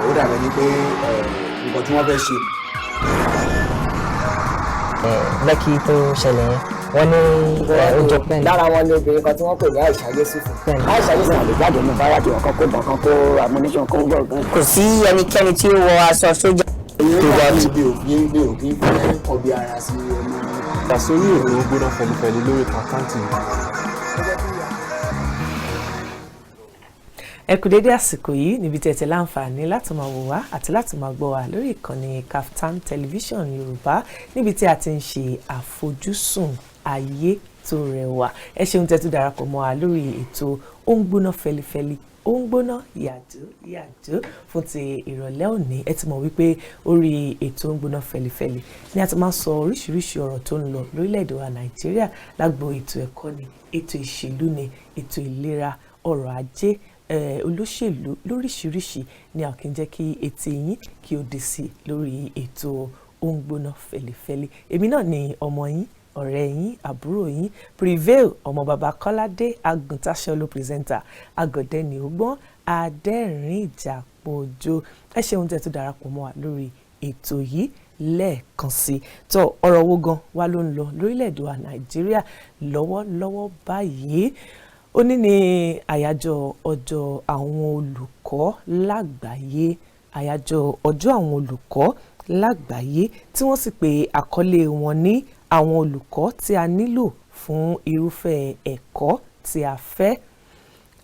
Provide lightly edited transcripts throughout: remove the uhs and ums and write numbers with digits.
Ó dàbẹ̀ ni pé nǹkan tí wọ́n fẹ́ ṣe. Lẹ́kì tó ṣẹlẹ̀ yẹn, wọ́n ní ó jọ pẹ́ẹ́n. Lára wọn ni obìnrin kan tí wọ́n pè ní Aisha Yesufu. Aisha Yesufu àlè jáde ní báràkì, ọ̀kan kó bọ̀, kan kó ammunition, kó gbọ̀ngàn. Kò sí ẹnikẹ́ni tí ó wọ aṣọ sójà. Tó bá ti mi ò kí ń fẹ́ kọbi ara sí ọmọ. Sórí ètò Gbóná Fẹlifẹli lórí Kaftan TV. Ẹ kú dédé àsìkò yìí níbi tí ẹ ti láǹfààní láti máa wò wá àti láti máa gbọ́ wá lórí ìkànnì Kaftan Television Yorùbá, níbi tí a ti ń ṣe àfojúsùn ayé tó rẹwà. Ẹ ṣeun tẹ́ tún darapọ̀ mọ́ wa lórí ètò Ó ń Gbóná Fẹlifẹli, ó ń gbóná yàjó yàjó fún ti ìrọ̀lẹ́ òní. Ẹ ti mọ̀ wípé orí ètò Ó ń Gbóná Fẹlifẹli ni a ti máa ń sọ oríṣiríṣi ọ̀rọ̀ tó ń lọ lórílẹ̀‐èdè wa Nàìjíríà lágbo ètò ẹ̀kọ́ ni, ètò ìṣèlú ni, ètò ìlera, ọrọ̀ ajé, olóṣèlú lóríṣiríṣi ni a kì í jẹ́ kí etí yín kí ó dé sí lórí ètò Ó ń Gbóná Fẹlifẹli. Èmi náà ni ọmọ yín, ọ̀rẹ́ yín, àbúrò yín, Prevail, ọmọ bàbá Kọ́ládé Agùntàṣọlù, presenter Agọ̀dẹ́ni Ọgbọ́n Adẹ́rìn Ìjàpọ̀jọ. Ẹ ṣeun tẹ́ tó darapọ̀ mọ́ wa lórí ètò yìí lẹ́ẹ̀kan sí. Tó ọ̀rọ̀ wo gan wa ló ń lọ lórílẹ̀‐èdè wa Nàìjíríà lọ́wọ́lọ́wọ́ báyìí? Òní ni àyájọ́ ọjọ́ àwọn olùkọ́ lágbàáyé, àyájọ́ ọjọ́ àwọn olùkọ́ lágbàáyé, tí wọ́n sì pe àkọlé wọn ní "Àwọn olùkọ́ tí a nílò fún irúfẹ́ ẹ̀kọ́ tí a fẹ́",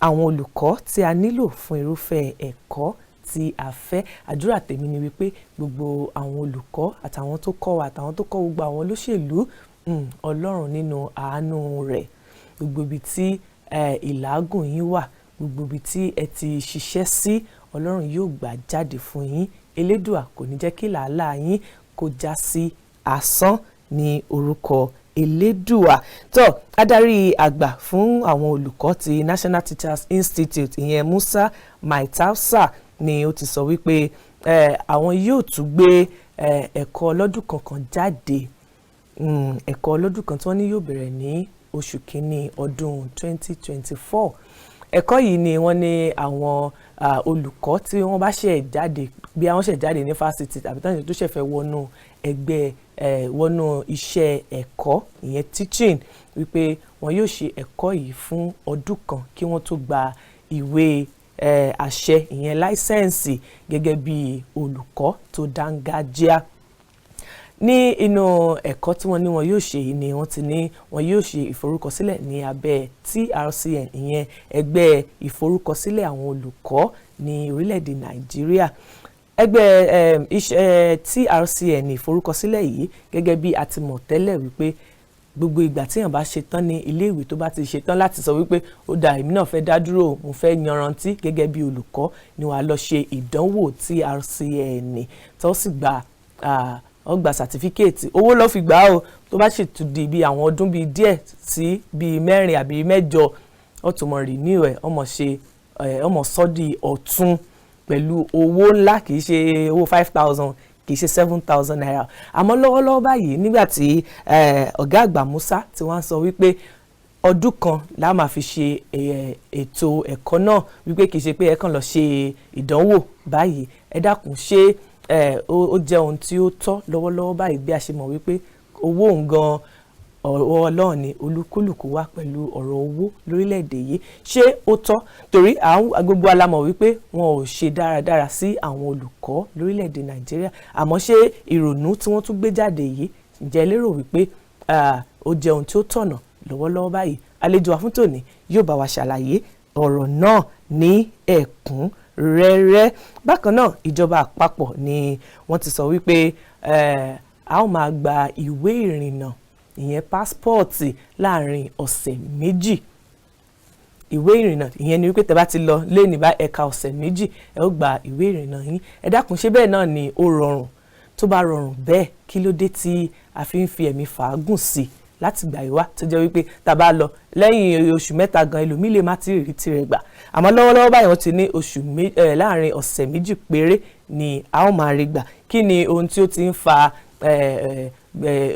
àwọn olùkọ́ tí a nílò fún irúfẹ́ ẹ̀kọ́ tí a fẹ́. Àdúrà tèmi ni wípé gbogbo àwọn olùkọ́ àtàwọn tó kọ́ wa, àtàwọn tó kọ́ gbogbo àwọn olóṣèlú, Ọlọ́run nínú àánú rẹ̀, gbogbo ibi tí ìlágùn yín wà, gbogbo ibi tí ẹ ti ṣiṣẹ́ sí, Ọlọ́run yóò gbà jáde fún yín. Elédùà kò ní jẹ́ kí làálàá yín kó já sí asán ní orúkọ Elédùà. Tó adarí àgbà fún àwọn olùkọ́ ti National Teachers Institute, ìyẹn Musa Maitausa, ni ó ti sọ wípé àwọn yóò tún gbé ẹ̀kọ́ ọlọ́dún kankan jáde, ẹ̀kọ́ ọlọ́dún kan tí wọ́n ní yóò bẹ̀rẹ̀ ní oṣù kínní ọdún 2024. Ẹ̀kọ́ yìí ni wọ́n ní àwọn olùkọ́ tí wọ́n bá ṣẹ̀ jáde, bí àwọn ṣẹ̀ jáde ní fásitì tàbí táwọn tó ṣẹ̀ fẹ́ wọnú ẹgbẹ́ wọnú iṣẹ́ ẹ̀kọ́, ìyẹn teaching, wípé wọn yóò ṣe ẹ̀kọ́ yìí fún ọdún kan kí wọ́n tó gba ìwé àṣẹ, ìyẹn license, gẹ́gẹ́ bí olùkọ́ tó dáńgájíá. Ní inú ẹ̀kọ́ tí wọ́n ní wọn yóò ṣe yìí ni wọ́n ti ní wọn yóò ṣe ìforúkọsílẹ̀ ní abẹ́ TRCN, ìyẹn ẹgbẹ́ ìforúkọsílẹ̀ àwọn olùkọ́ ní orílẹ̀-èdè Nàìjíríà. Ẹgbẹ́ iṣẹ́ TRCN ìforúkọsílẹ̀ yìí, gẹ́gẹ́ bí a ti mọ̀ tẹ́lẹ̀ wípé gbogbo ìgbà tí èèyàn bá ṣe tán ní iléèwé, tó bá ti ṣe tán láti sọ wípé ó dà, èmi náà fẹ́ dá dúró, mo fẹ́ yanrantí gẹ́gẹ́ bí olùkọ́, ni wàá lọ ṣe ìdánwò TRCN, tó sì gba ó gba certificate. Owó ló fi gbà á o. Tó bá sì tún di bí àwọn ọdún bíi díẹ̀ sí bíi 4 àbí 8, ó tún mọ̀ renew ẹ̀, ọmọ ṣe ọmọ sọ́dí ọ̀tún pẹ̀lú owó ńlá. Kì í ṣe owó 5,000, kì í ṣe ₦7,000. Àmọ́ lọ́wọ́lọ́wọ́ báyìí, nígbà tí ọ̀gá àgbà Musa tí wọ́n sọ wípé ọdún kan la máa fi ṣe ètò ẹ̀kọ́ náà, wípé kì í ṣe pé ẹ kàn lọ ṣe ìdánwò báyìí, ẹ dákun, ṣé ó jẹ́ ohun tí ó tọ́ lọ́wọ́lọ́wọ́ báyìí, bí a ṣe mọ̀ wípé owó òun gan ọwọ́ Ọlọ́run ni olúkúlùkù wá pẹ̀lú ọ̀rọ̀ owó lórílẹ̀‐èdè yìí? Ṣé ó tọ́? Torí gbogbo wa la mọ̀ wípé wọn ò ṣe dáradára sí àwọn olùkọ́ lórílẹ̀‐èdè Nàìjíríà. Àmọ́ ṣé ìrònú tí wọ́n tún gbé jáde yìí, ǹjẹ́ lérò wípé ó jẹ́ ohun tí ó tọ̀nà lọ́wọ́lọ́wọ́ báyìí? Àlejò wa fún tòní yóò bá wa ṣàlàyé ọ̀rọ̀ náà ní ẹ̀kúnrẹ́rẹ́. Bákan náà, ìjọba àpapọ̀ ni wọ́n ti sọ wípé a ó máa gba ìwé ìrìnnà, ìyẹn pásítọ̀ọ̀tì, láàrin ọ̀sẹ̀ 2. Ìwé ìrìnnà, ìyẹn ni wípé tẹ́ bá ti lọ lé ní bá ẹ̀ka ọ̀sẹ̀ 2, ẹ ó gba ìwé ìrìnnà yín. Ẹ dákun, ṣé bẹ́ẹ̀ náà ni ó rọrùn? Tó bá rọrùn bẹ́ẹ̀, kí ló dé tí a fi ń fi ẹ̀mí fàágùn sí láti gbà yìí wá, tó jẹ́ wípé tá a bá lọ lẹ́yìn oṣù 3 gan, ẹlòmíì lè má ti rí tirẹ̀ gbà? Àmọ́ lọ́wọ́lọ́wọ́ báyìí, wọ́n ti ní oṣù láàrin ọ̀sẹ̀ 2 péré ni a ó máa rí gbà. Kí ni ohun tí ó ti ń fa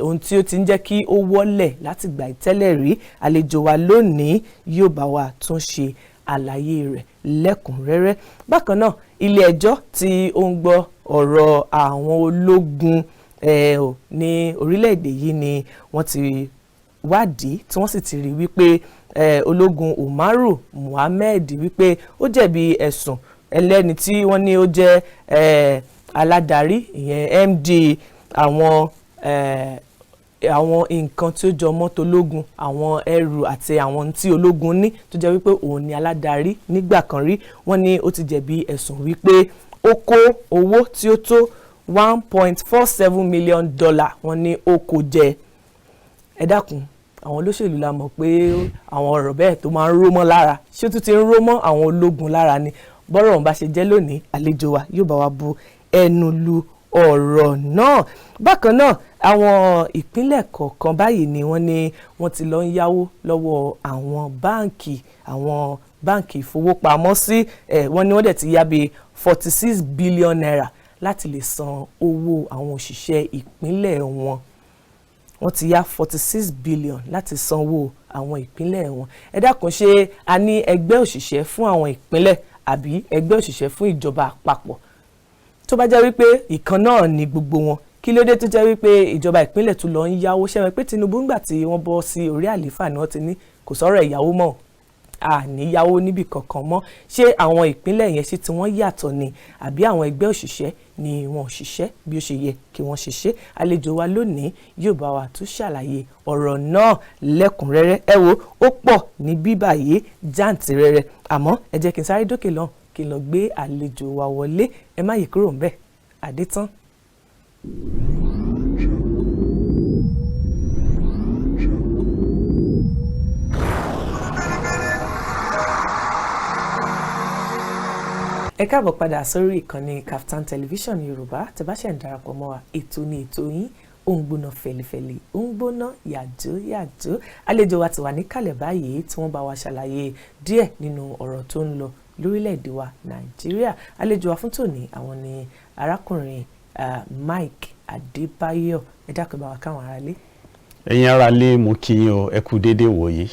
ohun tí ó ti ń jẹ́ kí ó wọ́lẹ̀ láti gbà tẹ́lẹ̀ rí? Àlejò wa lónìí yóò bá wa tún ṣe. àlàyé rẹ̀ lẹ́kùnrẹ́rẹ́. Bákan náà, ilé ẹjọ́ tí ó ń gbọ́ ọ̀rọ̀ àwọn ológun ní orílẹ̀-èdè yìí ni wọ́n ti wádìí tí wọ́n sì ti rí wípé ológun Umaru Muhammed wípé ó jẹ̀bi ẹ̀sùn ẹlẹ́ni tí wọ́n ní ó jẹ́ aládarí, ìyẹn MD àwọn nǹkan tí ó jọ mọ́ tológun, àwọn ẹrù àti àwọn tí ológun ní, tó jẹ́ wípé òun ni aládarí nígbà kan rí. Wọ́n ní ó ti jẹ̀bi ẹ̀sùn wípé ó kó owó tí ó tó $1.47 million, wọ́n ní ó kó jẹ. Ẹ dákun, àwọn olóṣèlú la mọ̀ pé àwọn ọ̀rọ̀ bẹ́ẹ̀ tó máa ń ró mọ́ lára, ṣé ó tún ti ń ró mọ́ àwọn ológun lára ni? Bọ́rọ̀ ọ̀hún bá ṣe jẹ́ lónìí, àlejò wa yóò bá wa bu ẹnu lu ọ̀rọ̀ náà. Bákan náà, àwọn ìpínlẹ̀ kọ̀ọ̀kan báyìí ni wọ́n ní wọ́n ti lọ ń yáwó lọ́wọ́ àwọn báǹkì ìfowópamọ́sí. Ẹ̀ wọ́n ní wọ́n dẹ̀ ti yá bíi ₦46 billion láti lè san owó àwọn òṣìṣẹ́ ìpínlẹ̀ wọn. Wọ́n ti yá 46 billion láti sanwó àwọn ìpínlẹ̀ wọn. Ẹ dákun, ṣé a ní ẹgbẹ́ òṣìṣẹ́ fún àwọn ìpínlẹ̀ àbí ẹgbẹ́ òṣìṣẹ́ fún ìjọba àpapọ̀? Tó bá jẹ́ wípé ìkan náà ni gbogbo wọn, kí ló dé tó jẹ́ wípé ìjọba ìpínlẹ̀ tún lọ ń yáwó? Ṣẹ́wọ̀n pé Tinubu, ńgbà tí wọ́n bọ́ sí orí àlééfà, ni wọ́n ti ní kò sọ̀rọ̀ ẹ̀yáwó mọ́, àníyáwó níbì kankan mọ́. Ṣé àwọn ìpínlẹ̀ yẹn, ṣé tí wọ́n yàtọ̀ ni, àbí àwọn ẹgbẹ́ òṣìṣẹ́ ni wọn ò ṣiṣẹ́ bí ó ṣe yẹ kí wọ́n ṣe ṣe? Àlejò wa lónìí yóò bá wa tún ṣàlàyé ọ̀rọ̀ náà lẹ́kùnrẹ́rẹ́. Ẹ wo, ó pọ̀ ní bíbà yìí jàǹtìrẹrẹ, àmọ́ ẹ jẹ́ kí n sáré dókè lọ́hùn kí n lọ gbé àlejò wa wọlé. Ẹ má yí kúrò ńbẹ̀, àdétán. Ẹ káàbọ̀ padà sórí ìkànnì Kaftan Television Yorùbá. Tẹ́ bá ṣẹ̀ ń darapọ̀ mọ́ wa, ètò ní ètò yín, ó ń gbóná fẹlifẹli, ó ń gbóná yàjó yàjó. Àlejò wa ti wà níkàlẹ̀ báyìí tí wọ́n bá wa ṣàlàyé díẹ̀ nínú ọ̀rọ̀ tó ń lọ lórílẹ̀‐èdè wa Nàìjíríà. Àlejò wa fún tòní, àwọn ni arákùnrin Mike Adébáyọ̀. Ẹ dákun, bá wa káwọn aráalé. Ẹ̀yin ará lé, mo kí yín o, ẹ kú déédéé wòye.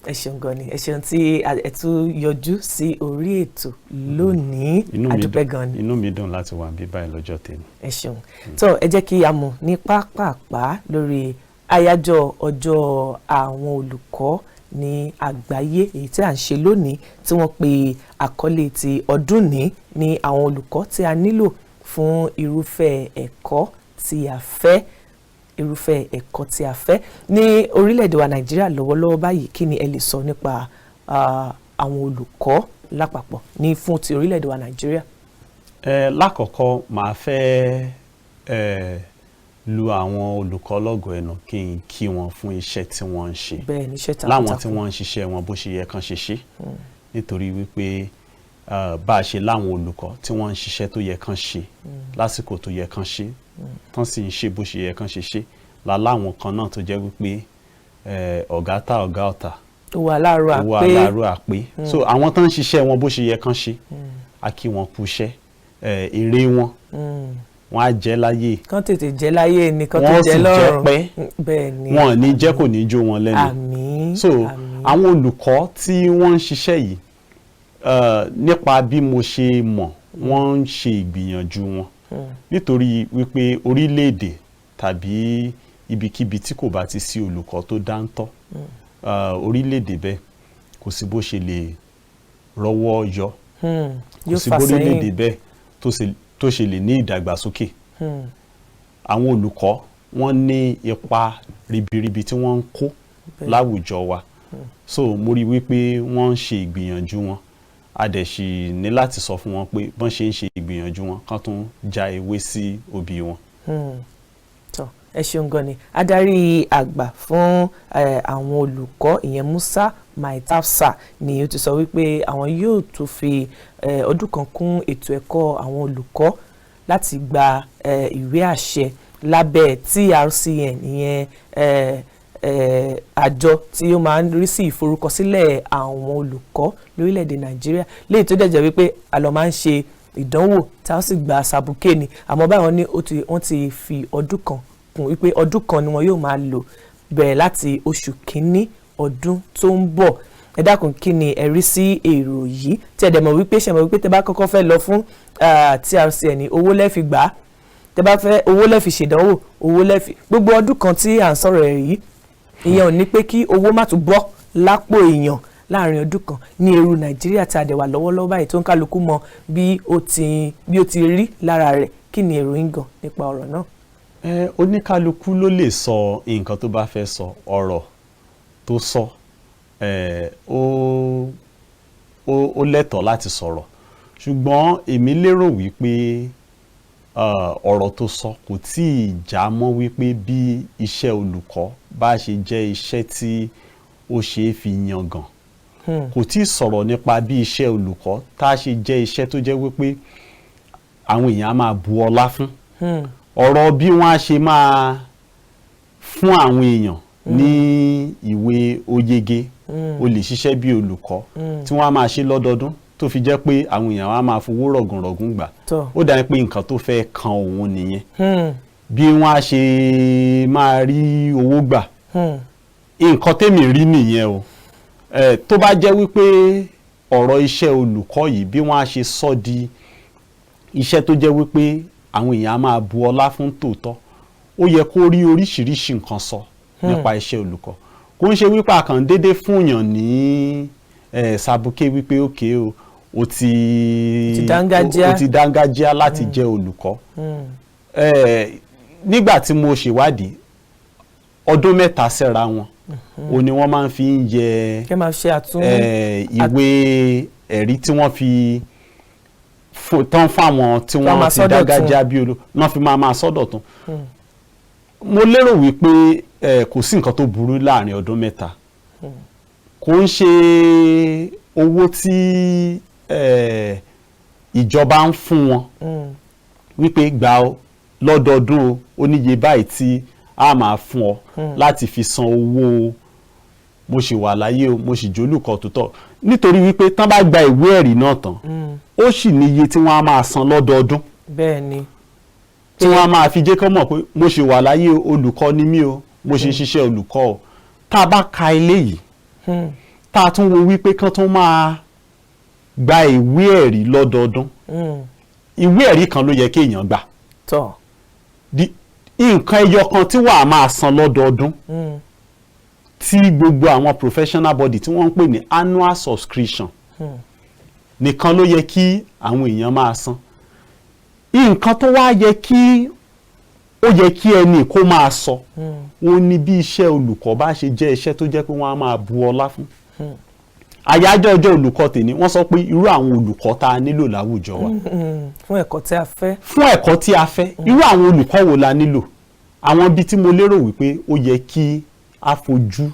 Ẹ ṣeun gan ni, ẹ ṣeun tí ẹ tún yọjú sí orí ètò lónìí. Inú mi Adúpẹ́ dùn gan ni. Inú mi dùn láti wà níbí báyìí lọ́jọ́ tèmi. Ẹ ṣeun. Tó, ẹ jẹ́ kí a mọ̀ ní pápápá lórí àyájọ́ ọjọ́ àwọn olùkọ́ ní àgbáyé èyí tí à ń ṣe lónìí, tí wọ́n pe àkọlé ti ọdún ní ní àwọn olùkọ́ tí a nílò fún irúfẹ́ ẹ̀kọ́ tí a fẹ́, irúfẹ́ ẹ̀kọ́ tí a fẹ́ ní orílẹ̀-èdè wa Nàìjíríà lọ́wọ́lọ́wọ́ báyìí. Kí ni ẹ lè sọ nípa àwọn olùkọ́ lápapọ̀ ní fún ti orílẹ̀-èdè wa Nàìjíríà? Ẹ lákọ̀ọ́kọ́, màá fẹ́ lu àwọn olùkọ́ lọ́gọ̀ọ́ ẹnu, kí n kí wọn fún iṣẹ́ tí wọ́n ń ṣe. Bẹ́ẹ̀ ni, iṣẹ́ Láwọn tí takuntakun. wọ́n ń ṣiṣẹ́ wọn bó ṣe yẹ kán ṣe ṣe, nítorí wípé bá a ṣe láwọn olùkọ́ tí wọ́n ń ṣiṣẹ́ tó yẹ kán ṣe lásìkò tó yẹ kán ṣe, tán sì ń ṣe bó ṣe yẹ kán ṣe ṣe, la láwọn kan náà tó jẹ́ wípé ọ̀gá tá ọ̀gá ọ̀tà Owó aláàárọ̀ owó àpé. aláàárọ̀ àpé. So àwọn tó ń ṣiṣẹ́ wọn bó ṣe yẹ kán ṣe, a kí wọn kú iṣẹ́. Èrè wọn, wọn á jẹ́ láyé. Kán tètè jẹ́ láyé ni, kán tó Wọ́n jẹ́ sì jẹ́ lọ́run. pẹ́. Bẹ́ẹ̀ ni. Wọn ò ní jẹ́, kò ní jó wọn lẹ́nu. Àmín. So Àmín. àwọn olùkọ́ tí wọ́n ń ṣiṣẹ́ yìí, nípa bí mo ṣe mọ̀, wọ́n ń ṣe ìgbìyànjú wọn, nítorí wípé orílẹ̀-èdè tàbí ibikíbi tí kò bá ti sí olùkọ́ tó dáńtọ́, orílẹ̀-èdè bẹ́ẹ̀ kò sí bó ṣe lè rọ́wọ́ yọ. Kò Yóò sí fà bórílẹ̀-èdè sẹ́yìn. bẹ́ẹ̀ tó ṣe lè ní ìdàgbàsókè. Àwọn olùkọ́, wọ́n ní ipa ribiribi tí wọ́n ń kó láwùjọ wa. So mo rí i wípé wọ́n ń ṣe ìgbìyànjú wọn. A dẹ̀ sì ní láti sọ fún wọn pé bọ́n ṣe ń ṣe ìgbìyànjú wọn, kán tún já ewé sí obì wọn. Tọ́, ẹ ṣeun gan ni. Adarí àgbà fún àwọn olùkọ́, ìyẹn Musa Maitafsa, ni ó ti sọ wípé àwọn yóò tún fi ọdún kan kún ètò ẹ̀kọ́ àwọn olùkọ́ láti gba ìwé àṣẹ lábẹ́ TRCN, ìyẹn àjọ tí ó máa ń rí sí ìforúkọsílẹ̀ àwọn olùkọ́ lórílẹ̀‐èdè Nàìjíríà, léyìí tó dẹ̀ jẹ́ wípé a lọ máa ń ṣe ìdánwò tá a sì gba sàbùké ni. Àmọ́ báwọn ní ó ti wọ́n ti fi ọdún kan kún, wípé ọdún kan ni wọn yóò máa lò bẹ̀rẹ̀ láti oṣù kínní ọdún tó ń bọ̀. Ẹ dákun, kí ni ẹ rí sí èrò yìí, tí ẹ dẹ̀ mọ̀ wípé ṣe mọ̀ wípé tẹ bá kọ́kọ́ fẹ́ lọ fún TRCN, owó lẹ́ fi gbà á, tẹ bá fẹ́ owó lẹ́ fi ṣèdánwò, owó lẹ́ fi gbogbo ọdún kan tí à ń sọ̀rọ̀ ẹ̀ yìí. Ìyẹn ò ní pé kí owó má tún bọ́ lápò èèyàn láàrin ọdún kan ní eru Nàìjíríà tí a dẹ̀ wà lọ́wọ́lọ́wọ́ báyìí, tó ń kálukú mọ bí ó ti rí lára rẹ̀. Kí ni èrò yín gan nípa ọ̀rọ̀ náà? Ẹ oníkálukú ló lè sọ nǹkan tó bá fẹ́ sọ. Ọ̀rọ̀ tó sọ, ẹ ó lẹ́tọ̀ọ́ láti sọ̀rọ̀, ṣùgbọ́n èmi lérò wípé ọ̀rọ̀ tó sọ kò tí ì já mọ́ wípé bí iṣẹ́ olùkọ́ bá ṣe jẹ́ iṣẹ́ tí ó ṣe é fi yangàn. Kò tí ì sọ̀rọ̀ nípa bí iṣẹ́ olùkọ́ tá a ṣe jẹ́ iṣẹ́ tó jẹ́ wípé àwọn èèyàn á máa bu ọlá fún. Ọ̀rọ̀ bí wọ́n á ṣe máa fún àwọn èèyàn ní ìwé oyege, o lè ṣiṣẹ́ bí olùkọ́, tí wọ́n á máa ṣe lọ́dọọdún, tó fi jẹ́ pé àwọn èèyàn á máa fowó rọ̀gùnrọ̀gùn gbà, ó dàbí pé nǹkan tó fẹ́ kan òun nìyẹn, bí wọ́n á ṣe máa rí owó gbà. Nǹkan tèmi rí nìyẹn o. Tó bá jẹ́ wípé ọ̀rọ̀ iṣẹ́ olùkọ́ yìí, bí wọ́n á ṣe sọ di iṣẹ́ tó jẹ́ wípé àwọn èèyàn á máa bu ọlá fún tòótọ́, ó yẹ kó rí oríṣiríṣi nǹkan sọ nípa iṣẹ́ olùkọ́. Kò ń ṣe wípé a kàn déédéé fúnyàn ní sàbùké wípé òkè o, o ti Ti dángájíá. O ti dángájíá láti jẹ́ olùkọ́. Nígbà tí mo ṣèwádìí, ọdún 3 síra wọn o ni wọ́n máa ń fi ń yẹ Kẹ́ máa ṣe àtún ìwé ẹ̀rí tí wọ́n fi tán fáwọn tí Wọ́n máa wọ́n ti sọ́dọ̀tun. dángájíá bí olú wọ́n fi máa sọ́dọ̀tun. Mo lérò wípé kò sí nǹkan tó burú láàrin ọdún 3. Kò ń ṣe owó tí ìjọba ń fún wọn wípé gbà ó lọ́dọọdún o, ó níye báyìí tí a máa fún ọ láti fi san owó mo ṣì wà láyé o, mo sì jólùkọ́ tó tọ́, nítorí wípé tán bá gba ìwé ẹ̀rí náà tán, ó sì níye tí wọ́n á máa san lọ́dọọdún bẹ́ẹ̀ ni tí wọ́n á máa fi jẹ́ kán mọ̀ pé mo ṣì wà láyé o, olùkọ́ ni mí o, mo ṣì ń ṣiṣẹ́ olùkọ́ o. Tá a bá ka eléyìí, tá a tún wo wípé kán tún máa gba ìwé ẹ̀rí lọ́dọọdún, ìwé ẹ̀rí kan ló yẹ kéèyàn gbà. Nǹkan ẹyọ kan tí wàá máa san lọ́dọọdún, tí gbogbo àwọn professional body tí wọ́n ń pè ní annual subscription nìkan ló yẹ kí àwọn èèyàn máa san. Nǹkan tó wá yẹ kí ó yẹ kí ẹnì kó máa sọ, ó ní bí iṣẹ́ olùkọ́ bá ṣe jẹ́ iṣẹ́ tó jẹ́ pé wọ́n á máa bu ọlá fún. Àyájọ́ ọjọ́ olùkọ́ tèmi, wọ́n sọ pé irú àwọn olùkọ́ tá a nílò láwùjọ wa, Fún ẹ̀kọ́ tí a fẹ́. Fún ẹ̀kọ́ tí a fẹ́, irú àwọn olùkọ́ wo la nílò? Àwọn ibi tí mo lérò wípé ó yẹ kí a fojú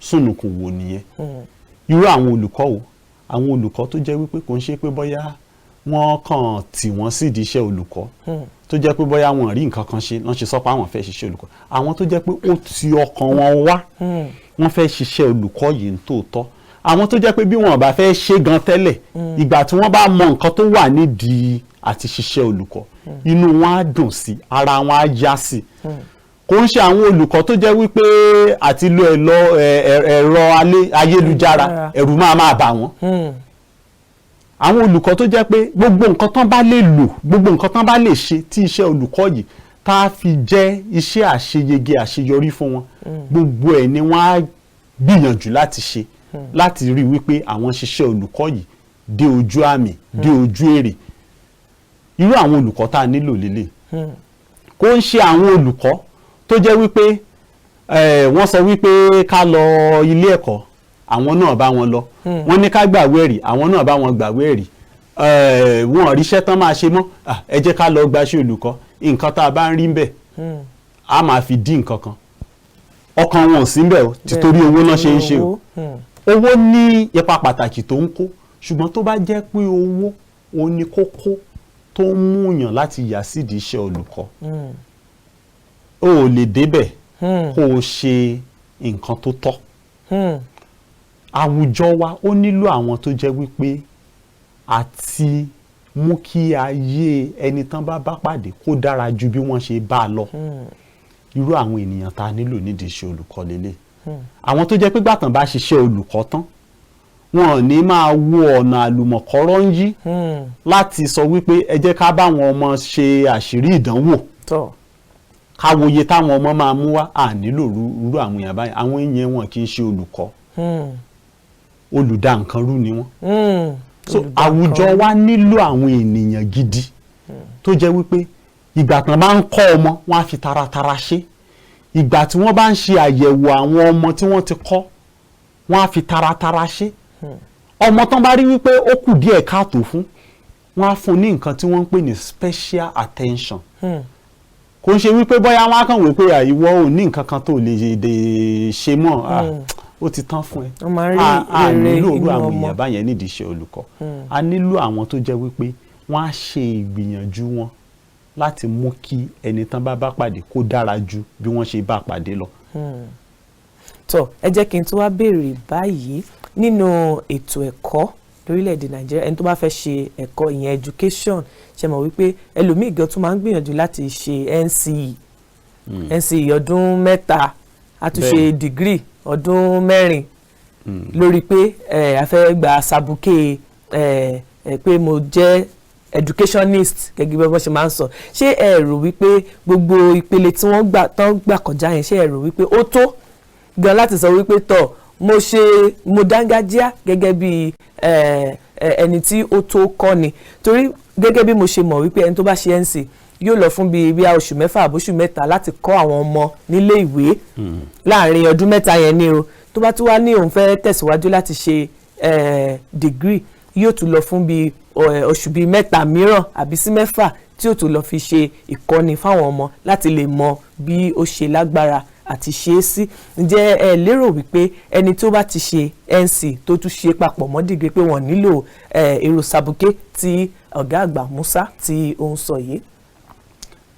sùnùkùn wò nìyẹn. Irú àwọn olùkọ́ wo? Àwọn olùkọ́ tó jẹ́ wípé kò ń ṣe pé bóyá wọ́n kàn tì wọ́n sídìí iṣẹ́ olùkọ́, tó jẹ́ pé bóyá wọn rí nǹkan kan ṣe lọ́n ṣe sọ pé àwọn fẹ́ ṣiṣẹ́ olùkọ́. Àwọn tó jẹ́ pé ó ti ọkàn wọn wá, wọ́n fẹ́ ṣiṣẹ́ olùkọ́ yìí ní tòótọ́. Àwọn tó jẹ́ pé bí wọn bá fẹ́ ṣe gan tẹ́lẹ̀, ìgbà tí wọ́n bá mọ nǹkan tó wà nídìí àti ṣiṣẹ́ olùkọ́, inú wọn á dùn sí, ara wọn á yá sí. Kò ń ṣe àwọn olùkọ́ tó jẹ́ wípé àti lo ẹ̀rọ ayélujára, ẹ̀rù máa máa bà wọ́n. Àwọn olùkọ́ tó jẹ́ pé gbogbo nǹkan tán bá lè lò, gbogbo nǹkan tán bá lè ṣe tí iṣẹ́ olùkọ́ yìí tá a fi jẹ́ iṣẹ́ àṣeyege, àṣeyọrí fún wọn, gbogbo ẹ̀ ni wọ́n á gbìyànjú láti ṣe láti rí wípé àwọn ṣiṣẹ́ olùkọ́ yìí dé ojú àmì, dé ojú èrè. Irú àwọn olùkọ́ tá a nílò lélẹ̀. Kò ń ṣe àwọn olùkọ́ tó jẹ́ wípé wọ́n sọ wípé ká lọ ilé ẹ̀kọ́, àwọn náà bá wọn lọ, wọ́n ní ká gbàwé ẹ̀rí, àwọn náà bá wọn gbàwé ẹ̀rí, wọn ríṣẹ́ tán máa ṣe mọ́. Ah, ẹ jẹ́ ká lọ gbaṣẹ́ olùkọ́, nǹkan tá a bá ń rí ń bẹ̀, a máa fi dín nǹkan kan. Ọkàn wọn ò sí ń bẹ̀ o, títorí owó náà ṣe ń ṣe o. Owó ní ipa pàtàkì tó ń kó, ṣùgbọ́n tó bá jẹ́ pé owó òun ni kókó tó ń múyàn láti yà sídìí iṣẹ́ olùkọ́, o ò lè débẹ̀ kó o ṣe nǹkan tó tọ́. Àwùjọ wa, ó nílò àwọn tó jẹ́ wípé àti mú kí ayé ẹni tán bá bá pàdé kó dára ju bí wọ́n ṣe bá a lọ. Irú àwọn ènìyàn tá a nílò nídìí iṣẹ́ olùkọ́ lélẹ̀. Àwọn tó jẹ́ pé gbàtàn bá ṣiṣẹ́ olùkọ́ tán Wọn ò ní máa wo ọ̀nà àlùmọ̀kọ́rọ́ ń yí láti sọ wípé ẹ jẹ́ ká báwọn ọmọ ṣe àṣírí ìdánwò, ká wo iye táwọn ọmọ máa mú wá. À nílò irú àwọn èèyàn báyìí. Àwọn èèyàn wọn kì í ṣe olùkọ́, olùdá nǹkan rú ni wọ́n. So àwùjọ wa nílò àwọn ènìyàn gidi tó jẹ́ wípé ìgbà tán bá ń kọ́ ọmọ, wọ́n á fi taratara ṣe. Ìgbà tí wọ́n bá ń ṣe àyẹ̀wò àwọn ọmọ tí wọ́n ti kọ́, wọ́n á fi taratara ṣe. Ọmọ tán bá rí wípé ó kù díẹ̀ káàtó fún, wọ́n á fún ní nǹkan tí wọ́n ń pè ní special attention. Kò ń ṣe wípé bóyá wọ́n á kàn wí pé ìwọ ò ní nǹkan kan tó lè ṣe mọ́, ó ti tán fún ẹ. Wọ́n máa ń rí A rere nílò irú inú àwọn ọmọ. èèyàn báyẹn nídìí iṣẹ́ olùkọ́. A nílò àwọn tó jẹ́ wípé wọ́n á ṣe ìgbìyànjú wọn láti mú kí ẹni tán bá bá pàdé kó dára ju bí wọ́n ṣe bá pàdé lọ. Tọ́, ẹ jẹ́ kí n tún wá béèrè báyìí. Nínú ètò ẹ̀kọ́ lórílẹ̀‐èdè Nàìjíríà, ẹni tó bá fẹ́ ṣe ẹ̀kọ́, ìyẹn education, ṣe mọ̀ wípé ẹlòmíì gan tún máa ń gbìyànjú láti ṣe NCE, NCE ọdún 3, a tún ṣe degree ọdún 4 lórí pé a fẹ́ gba sàbùkè ẹ pé mo jẹ́ educationist, gẹ́gẹ́ bí wọ́n ṣe máa ń sọ. Ṣé ẹ rò wípé gbogbo ìpele tí wọ́n gbà tán gbà kọjá yẹn, ṣé ẹ rò wípé ó tó gan láti sọ wípé tọ̀, mo ṣe, mo dángájíá gẹ́gẹ́ bí ẹni tí ó tó kọ́ ni? Torí gẹ́gẹ́ bí mo ṣe mọ̀ wípé ẹni tó bá ṣe NCE yóò lọ fún bíi bí oṣù 6 àbóṣù 3 láti kọ́ àwọn ọmọ nílé ìwé láàrin ọdún 3 yẹn ni o. Tó bá tún wá ní òun fẹ́ tẹ̀síwájú láti ṣe degree, yóò tún lọ fún bíi oṣù bíi 3 mìíràn àbí sí 6 tí yóò tún lọ fi ṣe ìkọ́ni fáwọn ọmọ láti lè mọ bí ó ṣe lágbára àti ṣe é sí. Ǹjẹ́ ẹ lérò wípé ẹni tó bá ti ṣe NCE tó tún ṣe papọ̀ mọ́ degree, pé wọ́n nílò èrò sàbùké tí ọ̀gá àgbà Musa tí ó ń sọ yìí?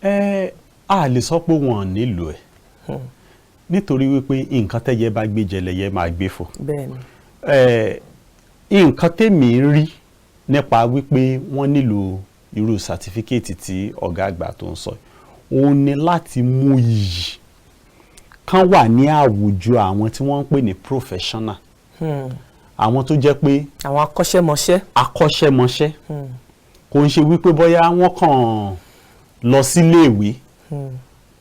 Ẹ a lè sọ pé wọn ò nílò ẹ̀, nítorí wípé nǹkan tẹ́yẹ bá gbé jẹ lẹyẹ máa gbé fò. Ẹ nǹkan tèmi ń rí nípa wípé wọ́n nílò irú certificate tí ọ̀gá àgbà tó ń sọ yìí, òun ni láti mú iyì kan wà ní àwùjọ àwọn tí wọ́n ń pè ní professional, àwọn tó jẹ́ pé àwọn akọ́ṣẹ́mọṣẹ́. Akọ́ṣẹ́mọṣẹ́. Kò ń ṣe wípé bóyá wọ́n kàn lọ síléèwé,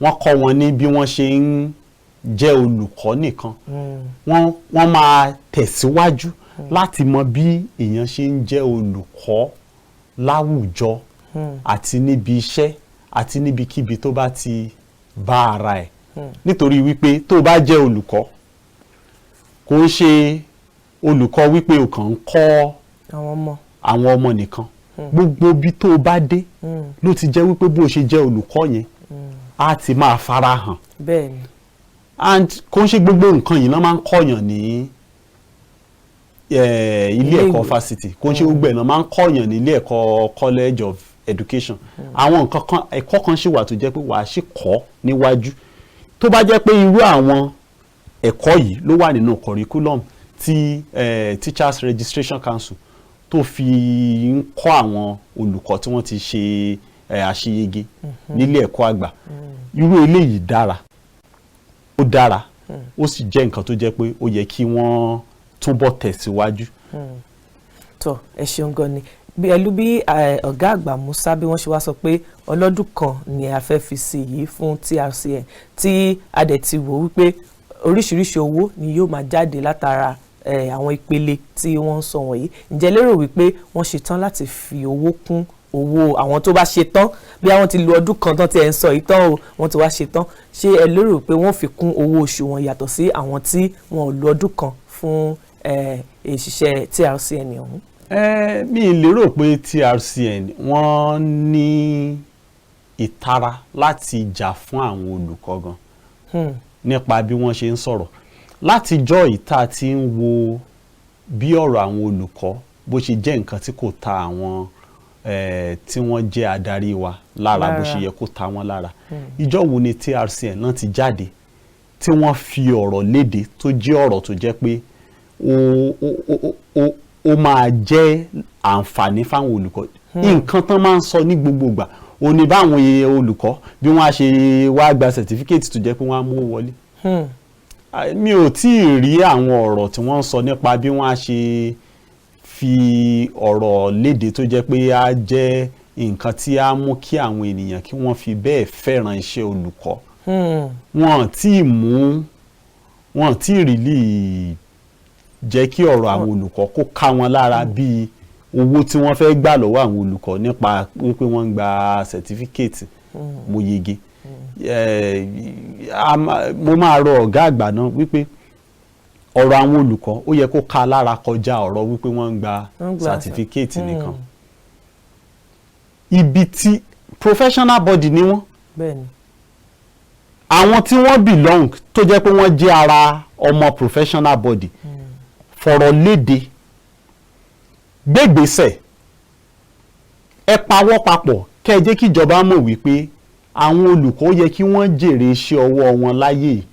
wọ́n kọ́ wọn ní bí wọ́n ṣe ń jẹ́ olùkọ́ nìkan. Wọ́n máa tẹ̀síwájú láti mọ bí èèyàn ṣe ń jẹ́ olùkọ́ láwùjọ àti níbi iṣẹ́ àti níbikíbi tó bá ti bá ara ẹ̀, nítorí wípé tó bá jẹ́ olùkọ́, kò ń ṣe olùkọ́ wípé o kàn ń kọ́ àwọn ọmọ. Àwọn ọmọ nìkan. Gbogbo ibi tó o bá dé ló ti jẹ́ wípé bó o ṣe jẹ́ olùkọ́ yẹn á ti máa fara hàn. And kò ń ṣe gbogbo nǹkan yìí náà máa ń kọ́yàn ní ilé ẹ̀kọ́ Ilé-ìwé. fásitì. Kò ń ṣe gbogbo ẹ̀ náà máa ń kọ́yàn ní ilé ẹ̀kọ́ college of education. Àwọn nǹkan kan, ẹ̀kọ́ kan ṣì wà tó jẹ́ pé wàá ṣì kọ́ níwájú. Tó bá jẹ́ pé irú àwọn ẹ̀kọ́ yìí ló wà nínú curriculum tí Teachers Registration Council tó fi ń kọ́ àwọn olùkọ́ tí wọ́n ti ṣe àṣeyege nílé ẹ̀kọ́ àgbà, irú eléyìí dára, ó dára, ó sì jẹ́ nǹkan tó jẹ́ pé ó yẹ kí wọ́n túbọ̀ tẹ̀síwájú. Tọ, ẹ ṣeun gan ni. Pẹ̀lú bí ọ̀gá àgbà Musa bí wọ́n ṣe wá sọ pé ọlọ́dún kan ni a fẹ́ fi sí yìí fún TRCN, tí a dẹ̀ ti wò wípé oríṣiríṣi owó ni yóò máa jáde látara àwọn ìpele tí wọ́n ń sọ wọ̀nyí, ǹjẹ́ lérò wípé wọ́n ṣetán láti fi owó kún owó àwọn tó bá ṣe tán, bí àwọn ti lo ọdún kan tán tí ẹ ń sọ yìí tán o, wọ́n ti wá ṣe tán, ṣé ẹ lérò pé wọ́n fi kún owó oṣù wọn yàtọ̀ sí àwọn tí wọn ò lo ọdún kan fún ìṣiṣẹ́ TRCN ọ̀hún? Ẹ mi lérò pé TRCN wọ́n ní ìtara láti jà fún àwọn olùkọ́ gan nípa bí wọ́n ṣe ń sọ̀rọ̀ látijọ́. Ìta tí ń wo bí ọ̀rọ̀ àwọn olùkọ́ bó ṣe jẹ́ nǹkan tí kò ta àwọn tí wọ́n jẹ́ adarí wa lára bó ṣe Lára. yẹ kó ta wọ́n lára. Ìjọ́ wo ni TRCN náà ti jáde tí wọ́n fi ọ̀rọ̀ léde tó jẹ́ ọ̀rọ̀ tó jẹ́ pé ó máa jẹ́ àǹfààní fáwọn olùkọ́? Nǹkan tán máa ń sọ ní gbogbo ìgbà ó ní báwọn olùkọ́ bí wọ́n á ṣe wá gba certificate tó jẹ́ pé wọ́n á mú wọlé. Mi ò tí ì rí àwọn ọ̀rọ̀ tí wọ́n ń sọ nípa bí wọ́n á ṣe fi ọ̀rọ̀ léde tó jẹ́ pé á jẹ́ nǹkan tí á mú kí àwọn ènìyàn kí wọ́n fi bẹ́ẹ̀ fẹ́ràn iṣẹ́ olùkọ́. Wọn tí ì really jẹ́ kí ọ̀rọ̀ àwọn olùkọ́ kó ká wọn lára bíi owó tí wọ́n fẹ́ gbà lọ́wọ́ àwọn olùkọ́ nípa wípé wọ́n ń gba certificate mo yege. Mo máa rọ ọ̀gá àgbà náà wípé ọ̀rọ̀ àwọn olùkọ́, ó yẹ kó ká lára kọjá ọ̀rọ̀ wípé wọ́n ń gba Wọ́n ń gba certificate nìkan. Ibi tí professional body ni wọ́n, àwọn tí wọ́n belong, tó jẹ́ pé wọ́n jẹ́ ara ọmọ professional body, fọ̀rọ̀ léde, gbégbèsè, ẹ pawọ́ papọ̀ kẹ́ ẹ jẹ́ kí ìjọba mọ̀ wípé àwọn olùkọ́ yẹ kí wọ́n jèrè iṣẹ́ ọwọ́ wọn láyé yìí.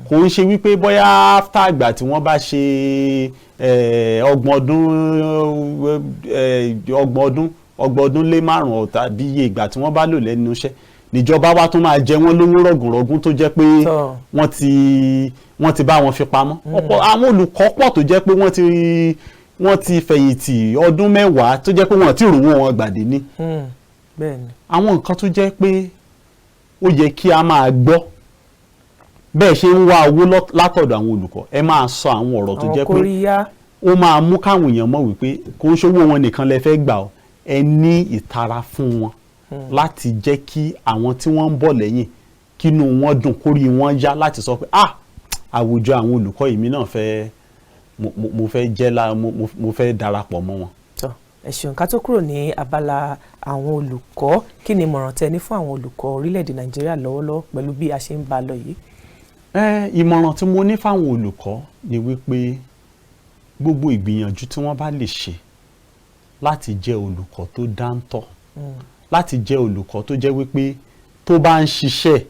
Kò ń ṣe wípé bóyá after àgbà tí wọ́n bá ṣe 30 ọdún, 30 ọdún, 35 ọdún tàbí iye ìgbà tí wọ́n bá lò lẹ́nu iṣẹ́, níjọba wa tún máa jẹ wọ́n lówó rọ̀gùnrọ̀gùn tó jẹ́ pé wọ́n ti bá wọn fi pamọ́. Ọ̀pọ̀ àwọn olùkọ́ pọ̀ tó jẹ́ pé wọ́n ti fẹ̀yìntì ọdún 10 tó jẹ́ pé wọ́n ti rówó wọn gbàdé ní. Àwọn nǹkan tó jẹ́ pé ó yẹ kí a máa gbọ́, bẹ́ẹ̀ ṣe ń wá owó látọ̀dọ̀ àwọn olùkọ́, ẹ máa sọ àwọn ọ̀rọ̀ tó àwọn jẹ́ pé kóríyá. ó máa mú káwọn èèyàn mọ̀ wípé kò ń ṣòwò wọn nìkan lẹ fẹ́ gbà ọ́, ẹ ní ìtara fún wọn láti jẹ́ kí àwọn tí wọ́n ń bọ̀ lẹ́yìn kínú wọn dùn, kórí wọn yá láti sọ pé, "Ah, àwùjọ àwọn olùkọ́ yìí mi náà fẹ́, mo fẹ́ jẹ́ la mo fẹ́ darapọ̀ mọ́ wọn." Tọ́, ẹ ṣeun. Ká tó kúrò ní abala àwọn olùkọ́, kí ni ìmọ̀ràn tẹ́ ní fún àwọn olùkọ́ orílẹ̀-èdè Nàìjíríà lọ́wọ́lọ́wọ́ pẹ̀lú bí a ṣe ń bá a lọ yìí? Ìmọ̀ràn tí mo ní fáwọn olùkọ́ ni wípé gbogbo ìgbìyànjú tí wọ́n bá lè ṣe láti jẹ́ olùkọ́ tó dáńtọ́, láti jẹ́ olùkọ́ tó jẹ́ wípé tó bá ń ṣiṣẹ́,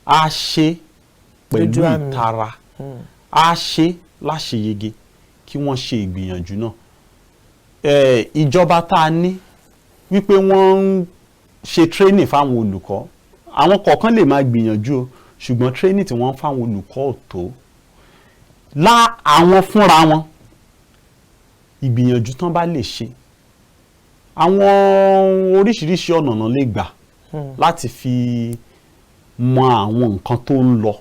á ṣe pẹ̀lú Lójú àmì. ìtara, á ṣe láṣeyege, kí wọ́n ṣe ìgbìyànjú náà. Ìjọba tá a ní wípé wọ́n ń ṣe training fáwọn olùkọ́, àwọn kọ̀ọ̀kan lè máa gbìyànjú o, ṣùgbọ́n training tí wọ́n ń fáwọn olùkọ́ ò tó lá. Àwọn fúnra wọn, ìgbìyànjú tán bá lè ṣe, àwọn oríṣiríṣi ọ̀nà náà lè gbà láti fi mọ àwọn nǹkan tó ń lọ,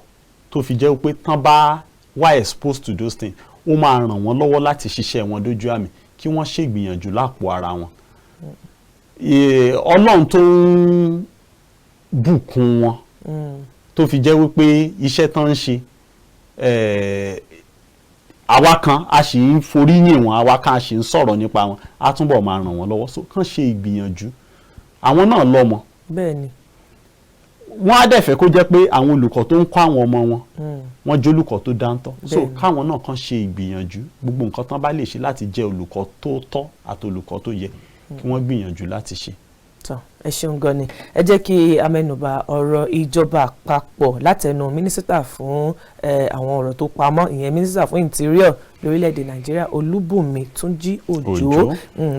tó fi jẹ́ pé tán bá wá exposed to those things, ó máa ràn wọ́n lọ́wọ́ láti ṣiṣẹ́ wọn dójú àmì, kí wọ́n ṣègbìyànjú lápò ara wọn. Ọlọ́run tó ń bùkún wọn, tó fi jẹ́ wípé iṣẹ́ tán ń ṣe, àwa kan a sì ń forí yìn wọ́n, àwa kan a sì ń sọ̀rọ̀ nípa wọn, á túbọ̀ máa ràn wọ́n lọ́wọ́. So kàn ṣe ìgbìyànjú, àwọn náà lọ́mọ. Wọ́n á dẹ̀ fẹ́ kó jẹ́ pé àwọn olùkọ́ tó ń kọ́ àwọn ọmọ wọn, wọ́n jẹ́ olùkọ́ tó dáńtọ́. So káwọn náà kàn ṣe ìgbìyànjú, gbogbo nǹkan tán bá lè ṣe láti jẹ́ olùkọ́ tó tọ́ àti olùkọ́ tó yẹ, kí wọ́n gbìyànjú láti ṣe. Tán, ẹ ṣeun gan ni. Ẹ jẹ́ kí a mẹ́nubà ọ̀rọ̀ ìjọba àpapọ̀ látẹnu mínísítà fún àwọn ọ̀rọ̀ tó pamọ́, ìyẹn mínísítà fún interior lórílẹ̀‐èdè Nàìjíríà, Olúbùnmi Túnjí Òjó, Òjó.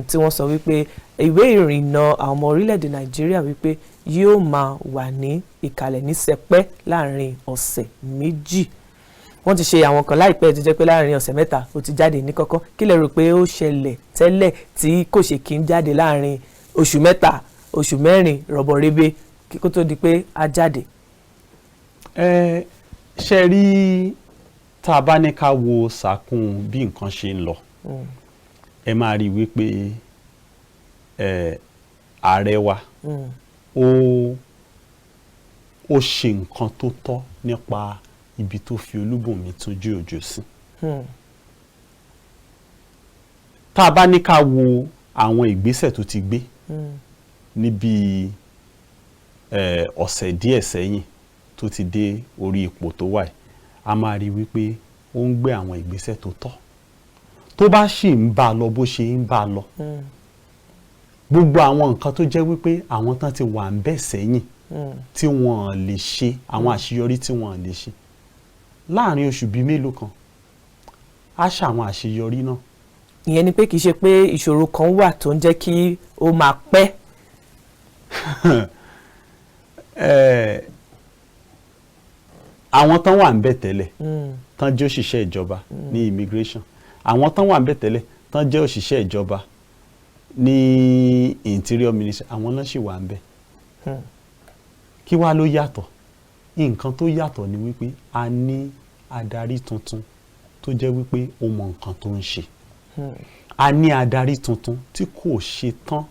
Tí wọ́n sọ wípé ìwé ìrìnnà àwọn ọmọ orílẹ̀‐èdè Nàìjíríà wípé yóò máa wà ní ìkàlẹ̀ ní sẹpẹ́ láàrin ọ̀sẹ̀ 2. Wọ́n ti ṣe àwọn kan láìpẹ́ tó jẹ́ pé láàrin ọ̀sẹ̀ 3 ó ti jáde ní kọ́kọ́. Kí lẹ rò pé ó ṣẹlẹ̀ tẹ́lẹ̀ tí kò ṣe kí ń jáde láàrin oṣù 3, oṣù 4 rọ̀bọ̀rẹ́bẹ́ kí kó tó di pé á jáde? Ẹ ṣe rí, tá a bá ní ká wo sàkún bí nǹkan ṣe ń lọ, ẹ máa rí i wípé ààrẹ wa ó ṣe nǹkan tó tọ́ nípa ibi tó fi Olúbùnmi Túnjí Òjó sí. Tá a bá ní ká wo àwọn ìgbésẹ̀ tó ti gbé níbi ọ̀sẹ̀ díẹ̀ sẹ́yìn tó ti dé orí ipò tó wà yìí, a máa rí wípé ó ń gbé àwọn ìgbésẹ̀ tó tọ́. Tó bá sì ń bá a lọ bó ṣe ń bá a lọ, gbogbo àwọn nǹkan tó jẹ́ wípé àwọn tán ti wà ń bẹ̀ sẹ́yìn tí wọ́n lè ṣe, àwọn àṣeyọrí tí wọ́n lè ṣe láàrin oṣù bíi mélòó kan, á ṣàwọn àṣeyọrí náà. Ìyẹn ni pé kì í ṣe pé ìṣòro kan wà tó ń jẹ́ kí ó máa pẹ́? Àwọn tán wà ń bẹ̀ tẹ́lẹ̀, tán jẹ́ òṣìṣẹ́ ìjọba ní immigration, àwọn tán wà ń bẹ̀ tẹ́lẹ̀ tán jẹ́ òṣìṣẹ́ ìjọba ní Interior Ministry, àwọn náà sì wà ń bẹ̀. Kí wá ló yàtọ̀? Nǹkan tó yàtọ̀ ni wípé a ní adarí tuntun tó jẹ́ wípé ó mọ nǹkan tó ń ṣe. A ní adarí tuntun tí kò ṣe tán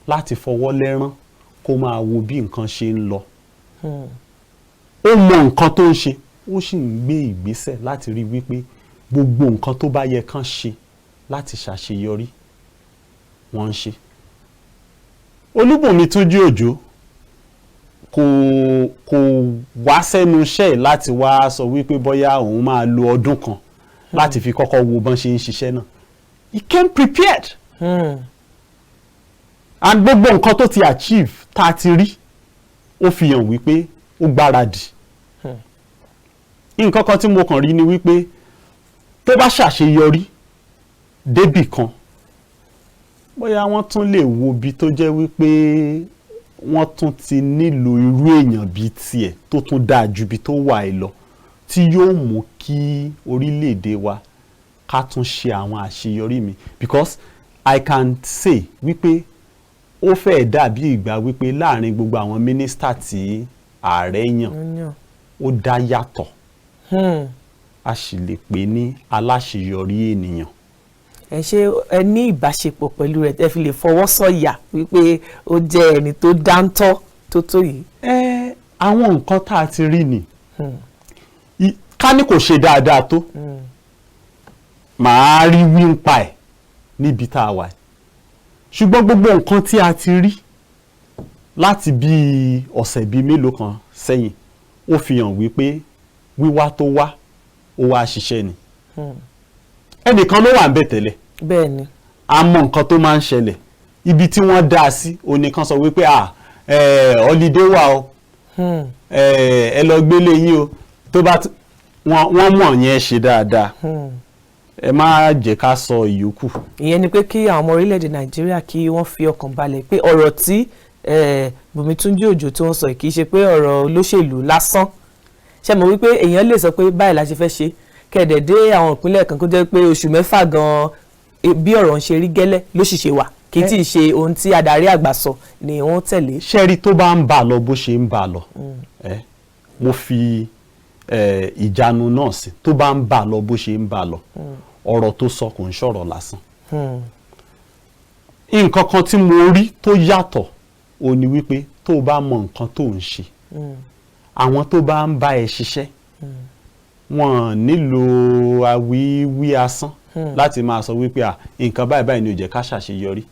láti fọwọ́ lẹ́rán kó máa wo bí nǹkan ṣe ń lọ. Ó mọ nǹkan tó ń ṣe, ó sì ń gbé ìgbésẹ̀ láti rí wípé gbogbo nǹkan tó bá yẹ kán ṣe láti ṣàṣeyọrí, wọ́n ń ṣe. Olúbùnmi Túnjí Òjó kò wá sẹ́nu iṣẹ́ ẹ̀ láti wá sọ wípé bóyá òun máa lo ọdún kan láti fi kọ́kọ́ wo bọ́n ṣe ń ṣiṣẹ́ náà. He came prepared and gbogbo nǹkan tó ti achieve tá a ti rí, ó fi hàn wípé ó gbáradì. Nǹkan kan tí mo kàn rí ni wípé tó bá ṣàṣeyọrí débì kan, bóyá wọ́n tún lè wo ibi tó jẹ́ wípé wọ́n tún ti nílò irú èèyàn bíi tiẹ̀ tó tún dáa ju ibi tó wà ẹ lọ, tí yóò mú kí orílẹ̀-èdè wa ká tún ṣe àwọn àṣeyọrí mi, because I can say wípé ó fẹ́ẹ̀ dàbí ìgbà wípé láàrin gbogbo àwọn mínísítà tí ààrẹ yàn, ó dá yàtọ̀. A sì lè pè ní aláṣeyọrí ènìyàn. Ẹ ṣe, ẹ ní ìbáṣepọ̀ pẹ̀lú rẹ̀ ẹ fi lè fọwọ́ sọ̀yà wípé ó jẹ́ ẹni tó dáńtọ́ tó tó yìí? Ẹ àwọn nǹkan tá a ti rí ni. Ká ní kò ṣe dáadáa tó, màá rí wí ń pa ẹ̀ níbi tá a wà yìí. Ṣùgbọ́n gbogbo nǹkan tí a ti rí láti bí ọ̀sẹ̀ bíi mélòó kan sẹ́yìn, ó fi hàn wípé wíwá tó wá, ó wá ṣiṣẹ́ ni. Ẹnìkan ló wà ń bẹ̀ tẹ́lẹ̀. A mọ nǹkan tó máa ń ṣẹlẹ̀. Ibi tí wọ́n dá a sí onìkan sọ wípé, "Ah, holiday wà o, ẹ lọ gbélé yín o." Tó bá wọ́n mọ̀ yẹn ṣe dáadáa. Ẹ má jẹ́ ká sọ ìyókù. Ìyẹn ni pé kí àwọn ọmọ orílẹ̀-èdè Nàìjíríà kí wọ́n fi ọkàn balẹ̀ pé ọ̀rọ̀ tí Bùnmi Túnjí Òjó tí wọ́n sọ yìí kì í ṣe pé ọ̀rọ̀ olóṣèlú lásán. Ṣe mọ̀ wípé èèyàn lè sọ pé báyìí la ṣe fẹ́ ṣe, kẹ̀dẹ̀ dé àwọn ìpínlẹ̀ kan, kó jẹ́ pé oṣù 6 gan-an, bí ọ̀rọ̀ ń ṣe rí gẹ́lẹ́ ló sì ṣe wà, kì í tí ì ṣe ohun tí adarí àgbà sọ ni wọ́n tẹ̀lé. Ṣẹ́rí, tó bá ń bà lọ bó ṣe ń bà lọ, ẹ mo fi ìjánu náà sí, tó bá ń bà lọ bó ṣe ń bà lọ, ọ̀rọ̀ tó sọ kò ń ṣọ̀rọ̀ lásán. Nǹkan kan tí mo rí tó yàtọ̀ ò ní wípé tó o bá mọ nǹkan tó ń ṣe, àwọn tó bá ń bá ẹ ṣiṣẹ́, wọn nílò awíwí asán láti máa sọ wípé, à, nǹkan báyìí báyìí ni ò jẹ́ ká ṣàṣeyọrí.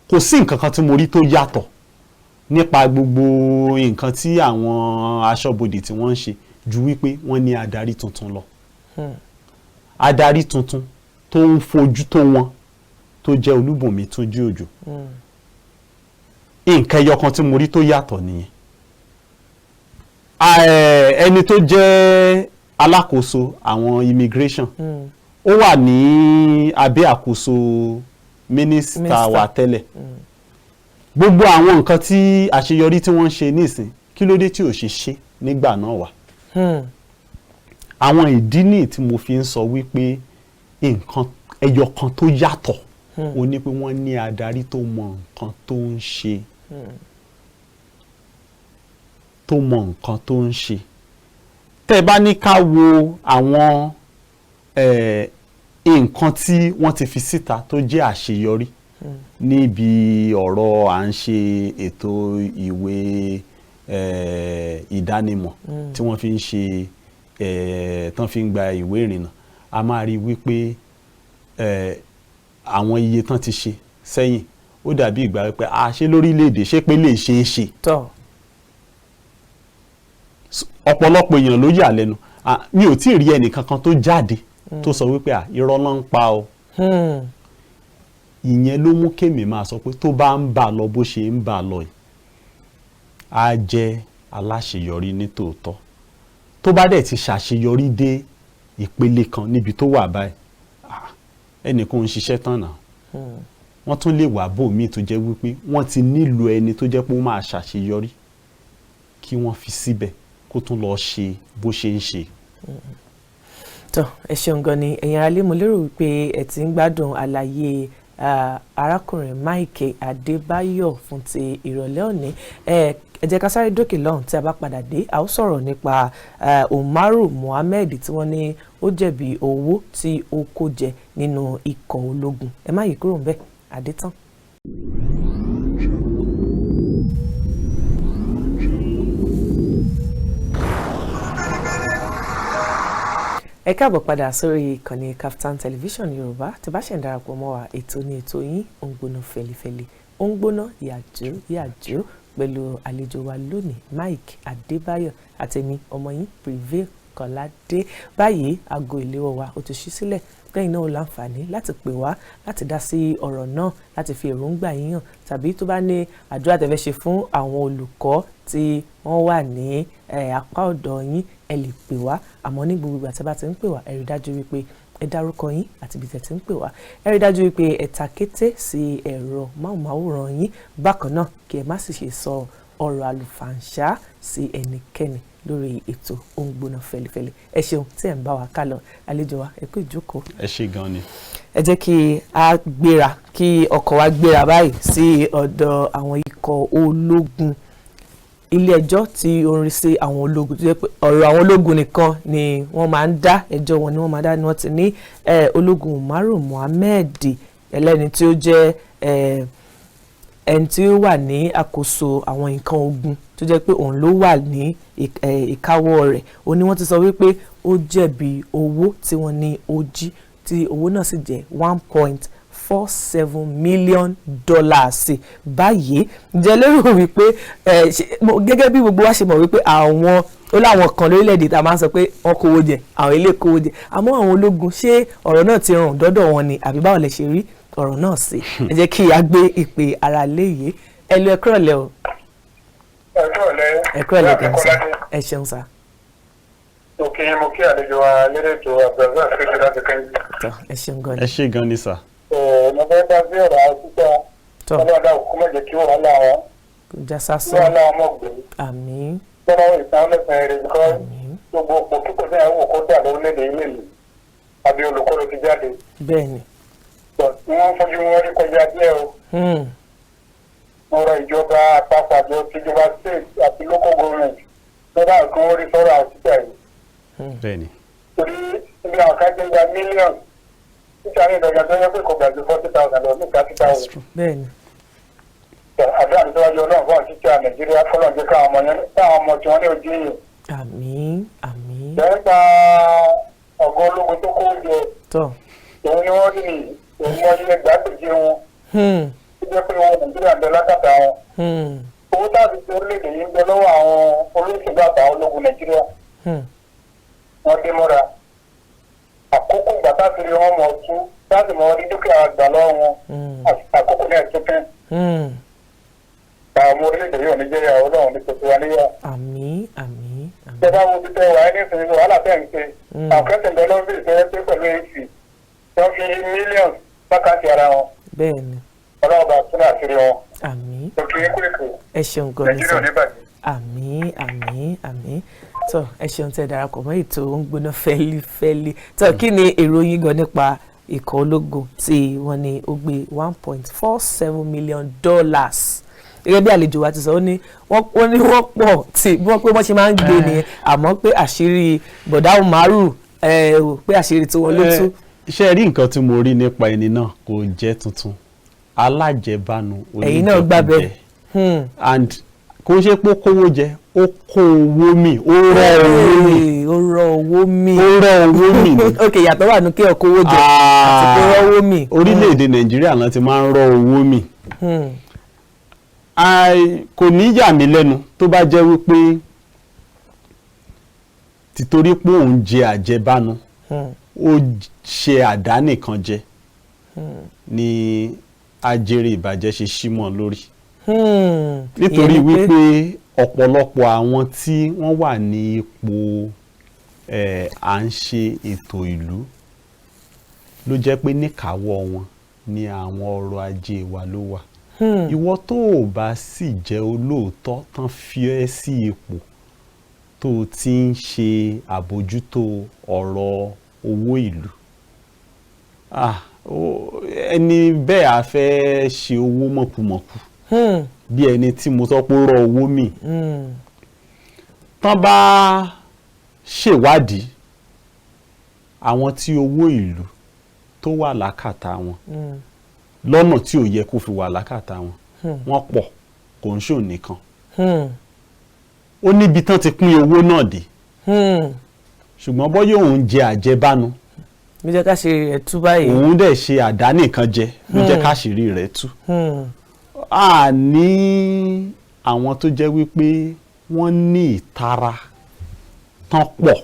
Kò sí nǹkan kan tí mo rí tó yàtọ̀ nípa gbogbo nǹkan tí àwọn aṣọ́bodè tí wọ́n ń ṣe ju wípé wọ́n ní adarí tuntun lọ, adarí tuntun tó ń fojú tó wọn, tó jẹ́ Olúbùnmi Túnjí Òjó. Nǹkan ẹyọ kan tí mo rí tó yàtọ̀ nìyẹn. Ẹni tó jẹ́ alákòóso àwọn immigration, ó wà ní abẹ́ àkóso mínísítà wa tẹ́lẹ̀. Gbogbo àwọn nǹkan tí àṣeyọrí tí wọ́n ń ṣe nísìn, kí ló dé tí ò ṣe ṣe nígbà náà wà? Àwọn ìdí nìyí tí mo fi ń sọ wípé nǹkan ẹyọ kan tó yàtọ̀ ó ní pé wọ́n ní adarí tó mọ nǹkan tó ń ṣe, tó mọ nǹkan tó ń ṣe. Tẹ́ ẹ bá ní ká wo àwọn nǹkan tí wọ́n ti fi síta tó jẹ́ àṣeyọrí níbi ọ̀rọ̀ à ń ṣe ètò ìwé ìdánimọ̀ tí wọ́n fi ń ṣe tán fi ń gba ìwé ìrìnnà, a máa rí wípé àwọn iye tán ti ṣe sẹ́yìn, ó dàbí ìgbà wípé a ṣe lórílẹ̀‐èdè ṣé pé lè ṣeé ṣe. Ọ̀pọ̀lọpọ̀ èèyàn ló yà lẹ́nu. Mi ò tí ì rí ẹnìkankan tó jáde tó sọ wípé, à, irọ́ ló ń pa o. Ìyẹn ló mú kémi máa sọ pé tó bá ń bà lọ bó ṣe ń bà lọ yìí, á jẹ́ aláṣeyọrí ní tòótọ́. Tó bá dẹ̀ ti ṣàṣeyọrí dé ìpele kan níbi tó wà báyìí, ẹnìkan ń ṣiṣẹ́ tán náà, wọ́n tún lè wà bòmíì tó jẹ́ wípé wọ́n ti nílò ẹni tó jẹ́ pé ó máa ṣàṣeyọrí, kí wọ́n fi síbẹ̀ kó tún lọ ṣe bó ṣe ń ṣe. Tó, ẹ ṣeun gan ni. Ẹ̀yin aráalé, mo lérò wípé ẹ ti ń gbádùn àlàyé arákùnrin Mike Adébáyọ̀ fún ti ìrọ̀lẹ́ òní. Ẹ jẹ́ ká sáré dókè lọ́hùn. Tí a bá padà dé, a ó sọ̀rọ̀ nípa Umaru Muhammed tí wọ́n ní ó jẹ̀bi owó tí ó kó jẹ nínú ikọ̀ ológun. Ẹ má yí kúrò ńbẹ̀, àdétàn. Ẹ káàbọ̀ padà sórí ìkànnì Kaftan Television Yorùbá. Tí bá ṣe ń darapọ̀ mọ́ wa, ètò ní ètò yín, ó ń gbóná fẹlifẹli, ó ń gbóná yàjó yàjó, pẹ̀lú àlejò wa lónìí, Mike Adébáyọ̀, àtẹ̀mí ọmọ yín, Prevail Kọ́ládé. Báyìí, aago ìléwọ́ wa ó ti ṣí sílẹ̀ lẹ́yìn náà. Ó láǹfààní láti pè wá, láti dá sí ọ̀rọ̀ náà, láti fi èròǹgbà yín hàn, tàbí tó bá ní àdúrà tẹ́ fẹ́ ṣe fún àwọn olùkọ́ tí wọ́n wà ní apá ọ̀dọ̀ yín, ẹ lè pè wá. Àmọ́ ní gbogbo ìgbà tí a bá ti ń pè wá, ẹ rí dájú wípé ẹ dárúkọ yín àti ibi tẹ́ ti ń pè wá. Ẹ rí dájú wípé ẹ ta kété sí ẹ̀rọ máwòmáwòrán yín. Bákan náà, kí ẹ má sì ṣe sọ ọ̀rọ̀ àlùfàǹṣá sí ẹnikẹ́ni lórí ètò Ó ń gbóná fẹlifẹli. Ẹ ṣeun tí ẹ ń bá wa ká lọ. Àlejò wa, ẹ kú ìjókòó. Ẹ ṣe gan ni. Ẹ jẹ́ kí a gbéra, kí ọkọ̀ wa gbéra báyìí sí ọ̀dọ̀ àwọn ikọ̀ ológun. Ilé ẹjọ́ tí ó ń rí sí àwọn ológun, tó jẹ́ pé ọ̀rọ̀ àwọn ológun nìkan ni wọ́n máa ń dá, ẹjọ́ wọn ni wọ́n máa dá, ni wọ́n ti ní ológun Umaru Muhammed, ẹlẹ́ni tí ó jẹ́ ẹni tí ó wà ní àkóso àwọn nǹkan ogun, tó jẹ́ pé òun ló wà ní ìkáwọ́ rẹ̀, ó ní wọ́n ti sọ wípé ó jẹ̀bi owó tí wọ́n ní ó jí, tí owó náà sì jẹ́ $1.47 million. Báyìí, ǹjẹ́ lérò wípé gẹ́gẹ́ bí gbogbo wa ṣe mọ̀ wípé àwọn ó láwọn kan lórílẹ̀‐èdè tá a máa ń sọ pé wọ́n kówó jẹ, àwọn ilé kówó jẹ, àmọ́ àwọn ológun, ṣé ọ̀rọ̀ náà ti rùn dọ́dọ̀ wọn ni, àbí báwo lẹ ṣe rí ọ̀rọ̀ náà sí? Ẹ jẹ́ kí a gbé ìpè ara léyìí. Ẹ lu, ẹ kúrọ̀lẹ́ o. Ẹ kúrọ̀lẹ́. Ẹ kúrọ̀lẹ́ gan sir, ẹ ṣeun sir. Òkè mo kí àlejò wa lérè ètò, Abdulrasaq Kéjì láti Kẹ́yìn. Tọ́, ẹ ṣeun gan Ẹ ni. ṣe gan ni sir. Mo fẹ́ dá sí ọ̀rọ̀ àwọn títà. Tọ́. Ọlọ́dà kó má jẹ́ kí wàhálà wọn Kò já kí sásán. wàhálà wọn mọ̀ gbé. Àmín. Tọ́lá ìtàn lẹ́sìn rẹ̀ kọ́. Àmín. Gbogbo òpó kíkọ́ sí àwọn òkú dà lórílẹ̀‐èdè ilé mi àbí olùkọ́ ló ti jáde. Bẹ́ẹ̀ ni. But wọ́n fojú wọn rí kọjá díẹ̀ o. Mo rọ ìjọba àpapọ̀ àjọ tìjọba state àti local government lọ́dà kí wọ́n rí sọ́rọ̀ àwọn títà yìí. Bẹ́ẹ̀ ni. Torí ibi àwọn kan ti ń gba mílíọ̀nù, títà ní ìdọ̀gba tó yẹ pé kò gbà ju 40,000 lọ ní 30,000. Bẹ́ẹ̀ ni. Àdúrà mi síwájú Ọlọ́run fún àtúntò Nàìjíríà, kọ́lọ́n jẹ́ káwọn ọmọ yẹn, káwọn ọmọ tí wọ́n ní ojú yìí. Àmín, àmín. Nípa ọ̀gá ológun tó kó jẹ, Tọ́. òun ni wọ́n rí ní òun wọ́n ilé gbàgbé wọn, tó jẹ́ pé wọn Nàìjíríà ń bẹ lákàtà wọn. Owó táàbí ti orílẹ̀-èdè yìí ń bẹ lọ́wọ́ àwọn olóṣèlú àtàwọn ológun Nàìjíríà. Wọ́n dé mọ́ra àkókò ìgbà táàbí rí wọn mọ̀ tú láti mọ̀ rí dúkìá gbà lọ́wọ́ wọn. Àkókò náà tó kẹ́. Àwọn ọmọ orílẹ̀-èdè yìí ò ní jẹ́ ìyàwó Ọlọ́run ní kòtò wa níyà. Àmín, àmín, àmín. Tẹ bá wo ibi tẹ wà ní ìsinmi, wàhálà tẹ̀ ń ṣe, àwọn kẹsì ń bẹ lọ́fíìsì tó yẹ pé pẹ̀lú AC wọ́n fi mílíọ̀nù sákàtì ara wọn. Bẹ́ẹ̀ ni. Ọlọ́run bá tún àṣírí wọn. Àmín. Òkè kúrèkù. Ẹ ṣeun gan ni. Nàìjíríà ò ní bàjẹ́. Àmín, àmín, àmín. Tó, ẹ ṣeun tẹ́ darapọ̀ mọ́ ètò Ó ń gbóná fẹ́lifẹ́li. Tó, kí ni èrò yín gan nípa ikọ̀ ológun tí wọ́n ní ó gbé $1.47 million? Gẹ́gẹ́ bí àlejò wa ti sọ, ó ní wọ́n ní wọ́n pọ̀ tí wọ́n pé wọ́n ṣe máa ń gbé nìyẹn, àmọ́ pé àṣírí bọ̀dá Umaru ẹ ò pé àṣírí tiwọn ló tú. Ṣé ẹ rí nǹkan tí mo rí nípa ẹni náà, kò jẹ́ tuntun, alájẹbánu. Ẹ̀yin náà gbà bẹ́ẹ̀. And kò ṣe pé ó kówó jẹ, ó kó owó mì, ó rọ owó mì. Ee, ó rọ owó mì. Ó rọ owó mì ni. Ok, ìyàtọ̀ wà ní kí ọkọ̀ owó jẹ àti pé rọ owó mì. Orílẹ̀-èdè Nàìjíríà náà ti máa ń rọ owó mì. Kò ní yà mí lẹ́nu tó bá jẹ́ wípé tìtorí pé òun jẹ àjẹbánu, ó ṣe àdánìkan jẹ ni ajere ìbàjẹ́ ṣe símọ́ lórí, nítorí Ìyẹn ni pé- wípé ọ̀pọ̀lọpọ̀ àwọn tí wọ́n wà ní ipò à ń ṣe ètò ìlú ló jẹ́ pé níkàáwọ́ wọn ni àwọn ọrọ̀ ajé wa ló wà. Ìwọ tó o bá sì jẹ́ olóòótọ́ tán fi ẹ́ sí ipò tó o ti ń ṣe àbójútó ọ̀rọ̀ owó ìlú, ẹni bẹ́ẹ̀ á fẹ́ ṣe owó mọ̀kùmọ̀kù bí ẹni tí mo sọ pé ó rọ owó mi. Tán bá ṣèwádìí àwọn tí owó ìlú tó wà lákàtà wọn lọ́nà tí ò yẹ kó fi wà lákàtà wọn, wọ́n pọ̀, kò ń ṣòun nìkan. Ó níbi tán ti pín owó náà dé, ṣùgbọ́n bọ́yá òun jẹ àjẹbánu mi jẹ́ ká ṣe rẹ̀ tú báyìí. Òun dẹ̀ ṣe àdánìkan jẹ ló jẹ́ káṣírí rẹ̀ tú. A ní àwọn tó jẹ́ wípé wọ́n ní ìtara tán pọ̀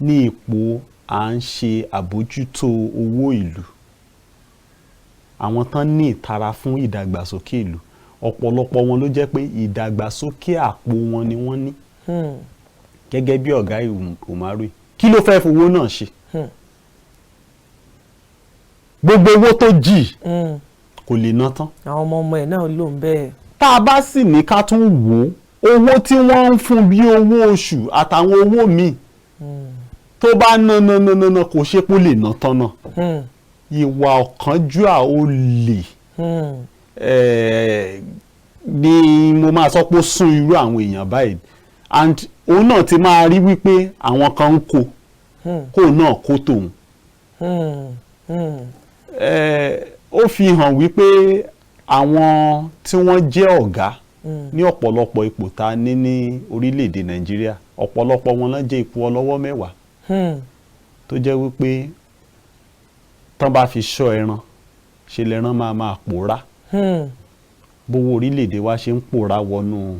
ní ipò à ń ṣe àbójútó owó ìlú, àwọn tán ní ìtara fún ìdàgbàsókè ìlú, ọ̀pọ̀lọpọ̀ wọn ló jẹ́ pé ìdàgbàsókè àpò wọn ni wọ́n ní. Gẹ́gẹ́ bí ọ̀gá Umaru yìí, kí ló fẹ́ fowó náà ṣe? Gbogbo owó tó jì kò lè ná tán. Àwọn ọmọ ọmọ ẹ̀ náà ló ń bẹ́ẹ̀. Tá a bá sì ní ká tún wò ó, owó tí wọ́n ń fún bí owó oṣù àtàwọn owó míì tó bá ná ná ná ná ná, kò ṣe pé ó lè ná tán náà. Ìwà ọ̀kánjúà, olè ni mo máa sọ pé ó sún irú àwọn èèyàn báyìí, and òun náà ti máa rí wípé àwọn kan ń kó, kóun náà kó tòun. Ó fi hàn wípé àwọn tí wọ́n jẹ́ ọ̀gá ní ọ̀pọ̀lọpọ̀ ipò tá a ní ní orílẹ̀-èdè Nàìjíríà, ọ̀pọ̀lọpọ̀ wọn náà jẹ́ ipò ọlọ́wọ́ mẹ́wàá tó jẹ́ wípé tán bá fi ṣọ́ ẹran ṣe lẹ́ran máa máa pòórá, bówó orílẹ̀-èdè wa ṣe ń pòórá wọnú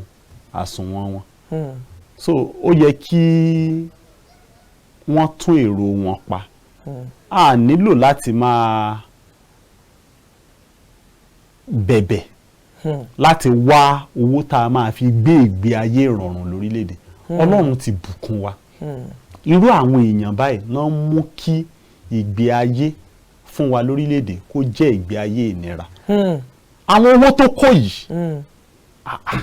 àsùnwọ̀n wọn. So ó yẹ kí wọ́n tún èrò wọn pa. A nílò láti máa bẹ̀bẹ̀ láti wá owó tá a máa fi gbé ìgbé ayé ìrọ̀rùn lórílẹ̀‐èdè. Ọlọ́run ti bùkún wa. Irú àwọn èèyàn báyìí náà mú kí ìgbé ayé fún wa lórílẹ̀‐èdè kó jẹ́ ìgbé ayé ìnira. Àwọn owó tó kó yìí, ah, ah,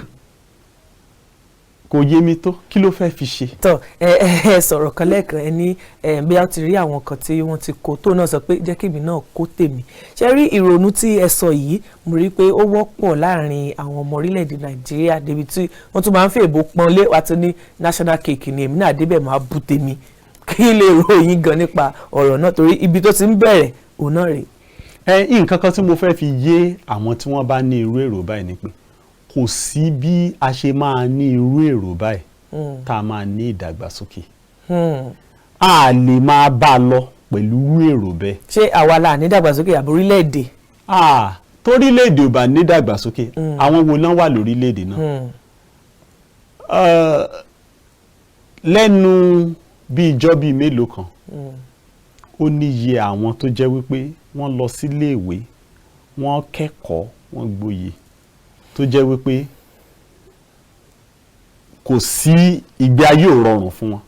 kò yé mi tó, kí ló fẹ́ fi ṣe? Tọ, ẹ ẹ sọ̀rọ̀ kan lẹ́ẹ̀kan, ẹ ní ẹ bí a ti rí àwọn kan tí wọ́n ti kó tó náà sọ pé jẹ́ kí èmi náà kó tèmi. Ṣe rí ìrònú tí ẹ sọ yìí, mo rí pé ó wọ́pọ̀ láàrin àwọn ọmọ orílẹ̀-èdè Nàìjíríà débi tí wọ́n tún máa ń fèèbó pọ́nlé wá tún ní national cake ni, èmi náà débẹ̀ máa bú tèmi. Kí lè ròyìn gan nípa ọ̀rọ̀ náà, torí ibi tó ti ń bẹ̀rẹ̀ òun náà rèé? Ẹ nǹkan kan tí mo fẹ́ fi yé àwọn tí wọ́n bá ní irú èrò báyìí ni pé kò sí bí a ṣe máa ní irú èrò báyìí tá a máa ní ìdàgbàsókè. A lè máa bá a lọ pẹ̀lú irú èrò bẹ́ẹ̀. Ṣé àwa la ní ìdàgbàsókè àbí orílẹ̀-èdè? Ah, torílẹ̀-èdè ò bá ní ìdàgbàsókè, àwọn wo náà wà lórílẹ̀-èdè náà? Lẹ́nu bí ijọ́ bíi mélòó kan, ó níye àwọn tó jẹ́ wípé wọ́n lọ síléèwé, wọ́n kẹ́kọ̀ọ́, wọ́n gboyè, tó jẹ́ wípé kò sí, ìgbé ayé ò rọrùn fún wọn,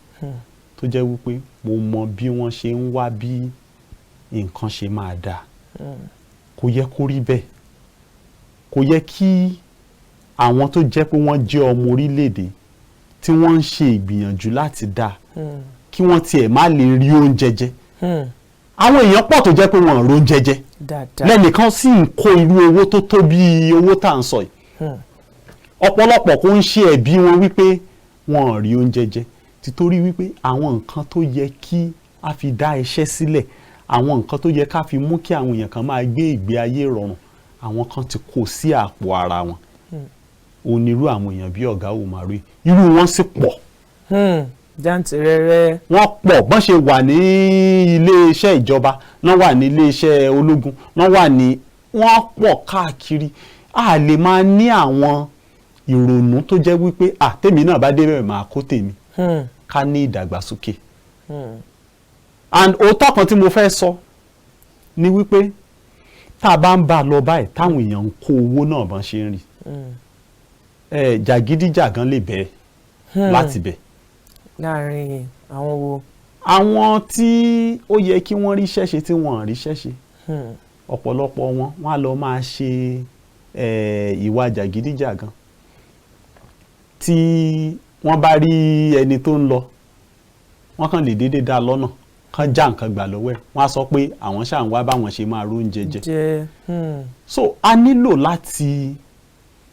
tó jẹ́ wípé mo mọ bí wọ́n ṣe ń wá bí nǹkan ṣe máa dáa. Kò yẹ kó rí bẹ́ẹ̀. Kò yẹ kí àwọn tó jẹ́ pé wọ́n jẹ́ ọmọ orílẹ̀-èdè tí wọ́n ń ṣe ìgbìyànjú láti dáa kí wọ́n tiẹ̀ má lè rí oúnjẹ jẹ. Àwọn èèyàn pọ̀ tó jẹ́ pé wọ́n ò róúnjẹ jẹ, lẹ́nìkan sì ń kó irú owó tó tó bí owó tá à ń sọ yìí. Ọ̀pọ̀lọpọ̀ kò ń ṣe ẹ̀bi wọn wípé wọn ò rí oúnjẹ jẹ, títorí wípé àwọn nǹkan tó yẹ kí a fi dá iṣẹ́ sílẹ̀, àwọn nǹkan tó yẹ ká fi mú kí àwọn èèyàn kan máa gbé ìgbé ayé rọrùn, àwọn kan ti kó sí àpò ara wọn. Onírú àwọn èèyàn bí ọ̀gá Umaru yìí, irú wọn sì pọ̀. Jàǹtìrẹrẹ. Wọ́n pọ̀. Bọ́n ṣe wà ní iléeṣẹ́ ìjọba náà, wà ní iléeṣẹ́ ológun náà, wà ní, wọ́n pọ̀ káàkiri. A lè máa ní àwọn ìrònú tó jẹ́ wípé à tèmi náà bá débẹ̀ máa kó tèmi ká ní ìdàgbàsókè. And òótọ́ kan tí mo fẹ́ sọ ni wípé tá a bá ń bá a lọ báyìí, táwọn èèyàn ń kó owó náà bọ́n ṣe ń rí ẹ, jàgídíjàgan lè bẹ̀rẹ̀ láti bẹ̀. Láàrin àwọn wo? Àwọn tí ó yẹ kí wọ́n ríṣẹ́ ṣe tí wọ́n ò ríṣẹ́ ṣe, ọ̀pọ̀lọpọ̀ wọn, wọ́n á lọ máa ṣe ìwà jàgídíjàgan. Tí wọ́n bá rí ẹni tó ń lọ, wọ́n kàn lè déédéé dá a lọ́nà. Kán já nǹkan gbà lọ́wọ́ ẹ̀, wọ́n á sọ pé àwọn ṣáà ń wá báwọn ṣe máa róúnjẹ jẹ. Jẹ. So a nílò láti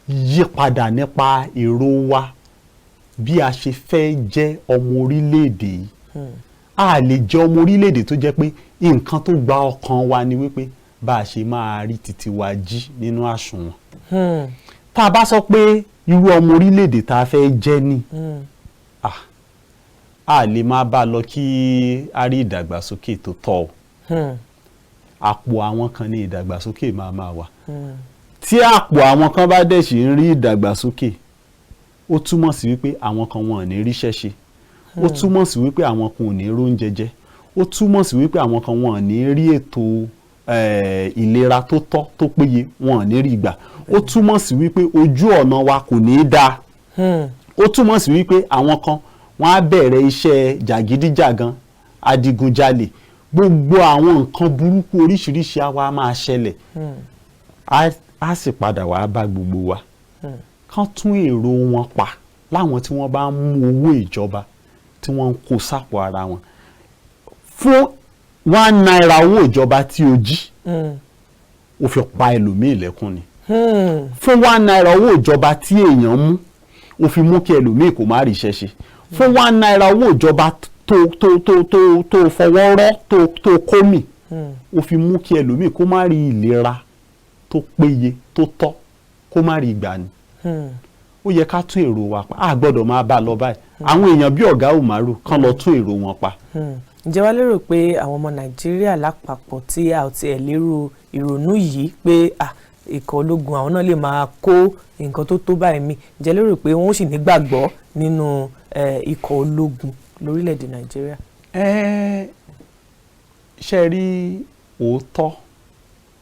yí padà nípa èrò wa bí a ṣe fẹ́ jẹ́ ọmọ orílẹ̀-èdè yìí. A lè jẹ́ ọmọ orílẹ̀-èdè tó jẹ́ pé nǹkan tó gba ọkàn wa ni wípé bá a ṣe máa rí títí wa jí nínú àsùnwọ̀n. Tá a bá sọ pé irú ọmọ orílẹ̀-èdè tá a fẹ́ jẹ́ ni, a lè máa bá a lọ kí a rí ìdàgbàsókè tó tọ́ o. Àpò àwọn kan ní ìdàgbàsókè máa máa wà. Tí àpò àwọn kan bá dẹ̀ sì ń rí ìdàgbàsókè, ó túmọ̀ sí wípé àwọn kan wọn ò ní ríṣẹ́ ṣe, ó túmọ̀ sí wípé àwọn kan ò ní róúnjẹ jẹ, ó túmọ̀ sí wípé àwọn kan wọn ò ní rí ètò ìlera tó tọ́ tó péye, wọn ò ní rí gbà, ó túmọ̀ sí wípé ojú ọ̀nà wa kò ní í dáa, ó túmọ̀ sí wípé àwọn kan wọ́n á bẹ̀rẹ̀ iṣẹ́ jàgídíjàgan, adigunjalè, gbogbo àwọn nǹkan burúkú oríṣiríṣi á wá máa ṣẹlẹ̀, á sì padà wá bá gbogbo wa. Kán tún èrò wọn pa láwọn tí wọ́n bá ń mú owó ìjọba tí wọ́n ń kó sápò ara wọn. Fún ₦1 owó ìjọba tí o jí, o fi pa ẹlòmíì lẹ́kún ni. Fún ₦1 owó ìjọba tí èèyàn mú, o fi mú kí ẹlòmíì kò má ríṣẹ́ ṣe. Fún ₦1 owó ìjọba tó tó tó tó tó fọwọ́ rọ́, tó kó mì, o fi mú kí ẹlòmíì kó má rí ìlera tó péye tó tọ́, kó má rí gbà ni. Ó yẹ ká tún èrò wa pa. A gbọ́dọ̀ máa bá a lọ báyìí. Àwọn èèyàn bí ọ̀gá Umaru kán lọ tún èrò wọn pa. Ǹjẹ́ wàá lérò pé àwọn ọmọ Nàìjíríà lápapọ̀ tí a ò tiẹ̀ lérò ìrònú yìí pé ikọ̀ ológun àwọn náà lè máa kó nǹkan tó tó báyìí mi, ǹjẹ́ lérò pé wọ́n sì nígbàgbọ́ nínú ikọ̀ ológun lórílẹ̀‐èdè Nàìjíríà? Ṣe rí òótọ́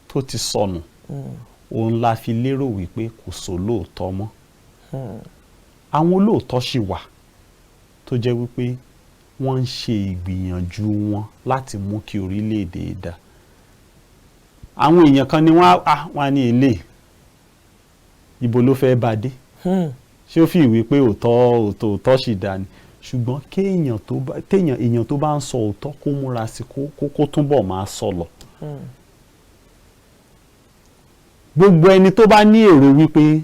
tó ti sọnù, òun la fi lérò wípé kò sólóòótọ́ mọ́. Àwọn olóòótọ́ sì wà tó jẹ́ wípé wọ́n ń ṣe ìgbìyànjú wọn láti mú kí orílẹ̀-èdè dá. Àwọn èèyàn kan ni wọ́n á ní ilé ibo ló fẹ́ bá dé, ṣé ó fi ìwé pé òótọ́ òótọ́ òótọ́ sì dá ni? Ṣùgbọ́n kéèyàn tó bá téèyàn èèyàn tó bá ń sọ òótọ́, kó múra sí, kó túbọ̀ máa sọ lọ. Gbogbo ẹni tó bá ní èrò wípé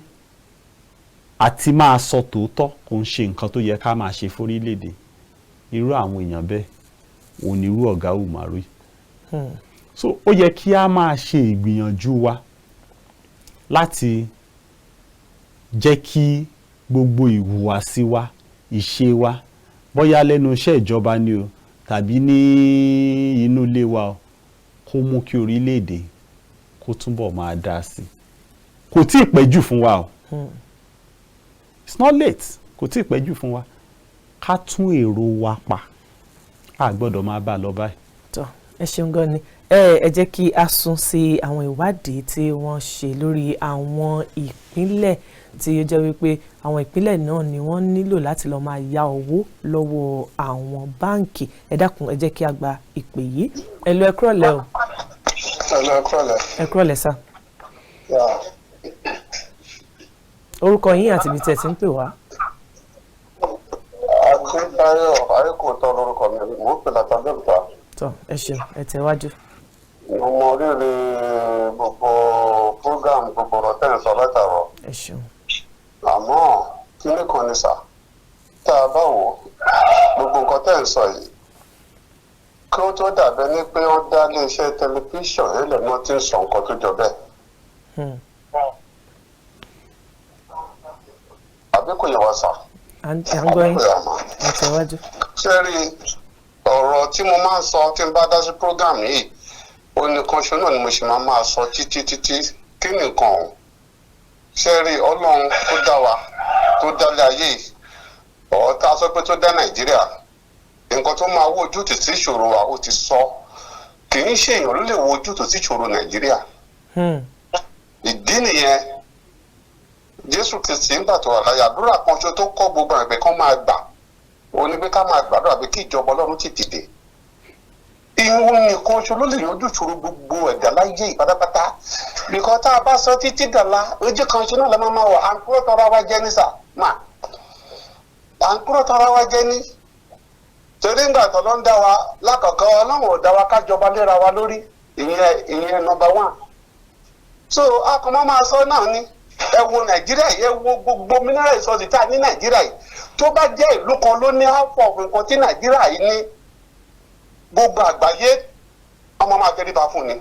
àti máa sọ tòótọ́ kò ń ṣe nǹkan tó yẹ ká máa ṣe fórílẹ̀-èdè, irú àwọn èèyàn bẹ́ẹ̀ òun ni irú ọ̀gá Umaru yìí. So ó yẹ kí a máa ṣe ìgbìyànjú wa láti jẹ́ kí gbogbo ìhùwàsí wa, ìṣe wa, bóyá lẹ́nu iṣẹ́ ìjọba ni o tàbí ní inú ilé wa o, kó mú kí orílẹ̀-èdè kó túbọ̀ máa dáa sí i. Kò tí ì pẹ́ jù fún wa o. It's not late. Kò tí ì pẹ́ jù fún wa ká tún èrò wa pa. A gbọ́dọ̀ máa bá a lọ báyìí. Tọ́, ẹ ṣeun gan ni. Ẹ jẹ́ kí a sún sí àwọn ìwádìí tí wọ́n ṣe lórí àwọn ìpínlẹ̀ tí ó jẹ́ wípé àwọn ìpínlẹ̀ náà ni wọ́n nílò láti lọ́ọ́ máa yá owó lọ́wọ́ àwọn báǹkì. Ẹ dákun, ẹ jẹ́ kí a gba ìpè yìí. Ẹ lọ, ẹ kúrọ̀lẹ́ o. Hello, ẹ kúrọ̀lẹ́. Ẹ kúrọ̀lẹ́ sá. Orúkọ yín àti ibi tí ẹ ti ń pè wá. Adébáyọ̀ Ayékòótọ́ lórúkọ mi, mò ń pè láti Abẹ́òkúta. Tọ́, ẹ ṣeun, ẹ tẹ̀wájú. Mo mọ rírì gbogbo program, gbogbo ọ̀rọ̀ tẹ́ ń sọ látàrọ̀. Ẹ ṣeun. Àmọ́ kíní kan ni sà, tá a bá wò ó, gbogbo nǹkan tẹ́ ń sọ yìí, kí ó tó dàbẹ́ ní pé ó dá iléeṣẹ́ tẹlifíṣàn ẹlẹ̀ náà ti ń sọ nǹkan tó jọ bẹ́ẹ̀. Àbí kò yẹ wá sà? À ń gbọ́ yín. Àbí kò yẹ wá? Ẹ tẹ̀wájú. Ṣé rí ọ̀rọ̀ tí mo máa ń sọ tí n bá dá sí program yìí, ó ní kan ṣo náà ni mo ṣe máa máa sọ títí títí. Kí nìkan ọ̀hún? Ṣé rí Ọlọ́run tó dá wa, tó dálé ayé yìí, ọ̀rọ̀ tá a sọ pé tó dá Nàìjíríà, nǹkan tó máa wó ojútùú sí ìṣòro wa, ó ti sọ. Kì í ṣe èèyàn ló lè wo ojútùú sí ìṣòro Nàìjíríà. Ìdí nìyẹn Jésù Kristi ń gbà tó wà láyé, àdúrà kan ṣo tó kọ́ gbogbo àgbẹ̀ kan máa gbà ó ní pé ká máa gbàdúrà pé kí ìjọba Ọlọ́run ti dìde. Ìhun nìkan ṣo ló lè yanjú ìṣòro gbogbo ẹ̀dá láyé yìí pátápátá. Bìkọ́ tá a bá sọ títí dọ̀la, ojú kan ṣo náà la máa máa wà. À ń kúrò tọ́ra wa jẹ́ ní sà mà, à ń kúrò tọ́ra wa jẹ́ ní. Torí ńgbà tó ló ń dá wa lákọ̀ọ́kọ́, Ọlọ́run ò dá wa ká jọba léra wa lórí. Ìyẹn number one. So akọ̀mọ́ máa sọ náà ni, ẹ wo Nàìjíríà yìí, ẹ wo gbogbo mineral resources tá a ní Nàìjíríà yìí. Tó bá jẹ́ ìlú kan ló ní half of nǹkan tí Nàìjíríà yìí ní, gbogbo àgbáyé ọmọ máa tẹríba fún ni.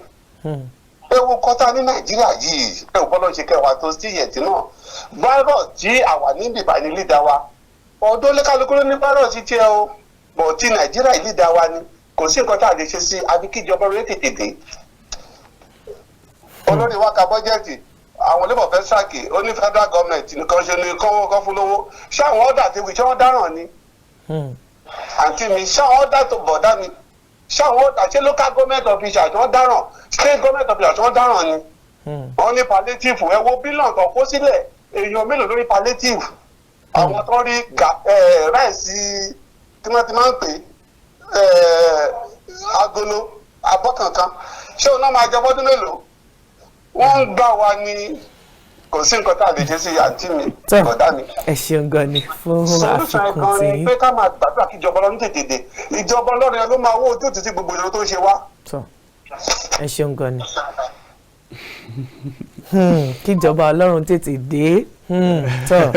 Ẹ wo kọ́tà ní Nàìjíríà yìí, ẹ ò bọ́lọ́ ṣe kẹwàá tó sí yẹ̀tì náà, virus tí àwa níbi ìbàní leader wa. Ọdún lékálukú ló ní virus tiẹ̀ o, bọ̀ tí Nàìjíríà yìí, leader wa ni. Kò sí nǹkan tá a lè ṣe sí, àfi kí ìjọba rẹ̀ tètè dé. Olórí wa ka bọ́jẹ́tì, àwọn labour fẹ́ strike. Ó ní federal government nìkan ṣe ní kọ́wọ́ kọ́ fún lówó. Ṣé àwọn ọ̀dà tí ṣé wọ́n dáràn ni, àǹtí mi? Ṣé àwọn ọ̀dà tó bọ̀dá mi, ṣé àwọn ọ̀dà, ṣé local government officials wọ́n dáràn? State government officials wọ́n dáràn ni? Wọ́n ní palliative. Ẹ wo bílíọ̀nù tó kó sílẹ̀, èèyàn mélòó lórí palliative? Àwọn tó rí rice tí wọ́n ti máa ń pè agolo abọ́ kankan, ṣé òun náà máa jẹ bọ́dún mélòó? Wọ́n ń gbà wá ní kò sí nǹkan tá a lè ṣe sí, àǹtí mi, bọ̀dá mi. Ẹ ṣeun gan ni fún solution àfikún gan tí ni pé ká máa gbàdúrà kí ìjọba Ọlọ́run tètè dé. Ìjọba Ọlọ́run yẹn ló máa wó ojútùú sí gbogbo ìṣòro tó ń ṣe wá. Tọ́, ẹ ṣeun gan ni. Kíjọba Ọlọ́run tètè dé. Tọ́,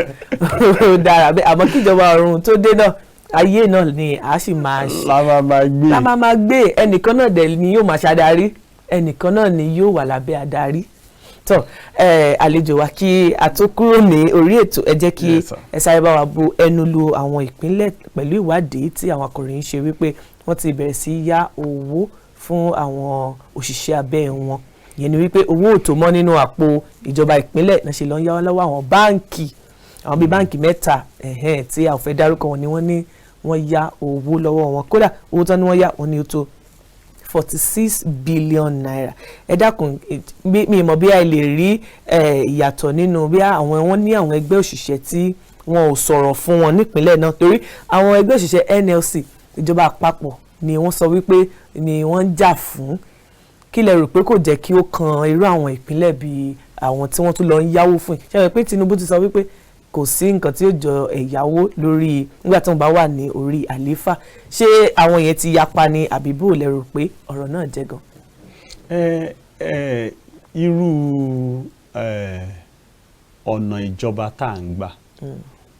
ó dára bẹ́ẹ̀. Àmọ́ kíjọba ọ̀run tó dé náà, ayé náà ni a sì máa ṣe. La máa máa gbé. La máa máa gbé. Ẹnìkan náà dẹ̀ ni yóò máa ṣàdarí, ẹnìkan náà ni yóò wà lábẹ́ adarí. Tọ́ ẹ, àlejò wa, kí a tó kúrò ní orí ètò, ẹ jẹ́ kí Yes, sir. ẹ sáré bá wa bu ẹnu lu àwọn ìpínlẹ̀ pẹ̀lú ìwádìí tí àwọn akọ̀ròyìn ṣe wípé wọ́n ti bẹ̀rẹ̀ sí yá owó fún àwọn òṣìṣẹ́ abẹ́ wọn. Ìyẹn ni wípé owó ò tó mọ́ nínú àpò ìjọba ìpínlẹ̀ náà, ṣe lọ ń yáwó lọ́wọ́ àwọn báǹkì, àwọn bíi báǹkì mẹ́ta, ẹ̀hẹ́n, tí a ò fẹ́ dárúkọ wọn, ni wọ́n ní wọ́n yá owó lọ́wọ́ wọn. Kódà owó tán ni wọ́n yá, wọn ní ó tó ₦46 billion. Ẹ dákun, mi mọ̀ bí a lè rí ìyàtọ̀ nínú bí àwọn wọn ní àwọn ẹgbẹ́ òṣìṣẹ́ tí wọn ò sọ̀rọ̀ fún wọn nípínlẹ̀ náà, torí àwọn ẹgbẹ́ òṣìṣẹ́ NLC, ìjọba àpapọ̀ ni wọ́n sọ wípé ni wọ́n ń jà fún. Kí lẹ rò pé kò jẹ́ kí ó kan irú àwọn ìpínlẹ̀ bíi àwọn tí wọ́n tún lọ ń yáwó fún yìí? Ṣé ẹ pé Tinubu ti sọ wípé kò sí nǹkan tí ó jọ ẹ̀yáwó lórí nígbà tí wọ́n bá wà ní orí àlééfà? Ṣé àwọn yẹn ti yapa ni, àbí bó lẹ rò pé ọ̀rọ̀ náà jẹ́ gan? Ẹ ẹ irú ẹ ọ̀nà ìjọba tá à ń gbà,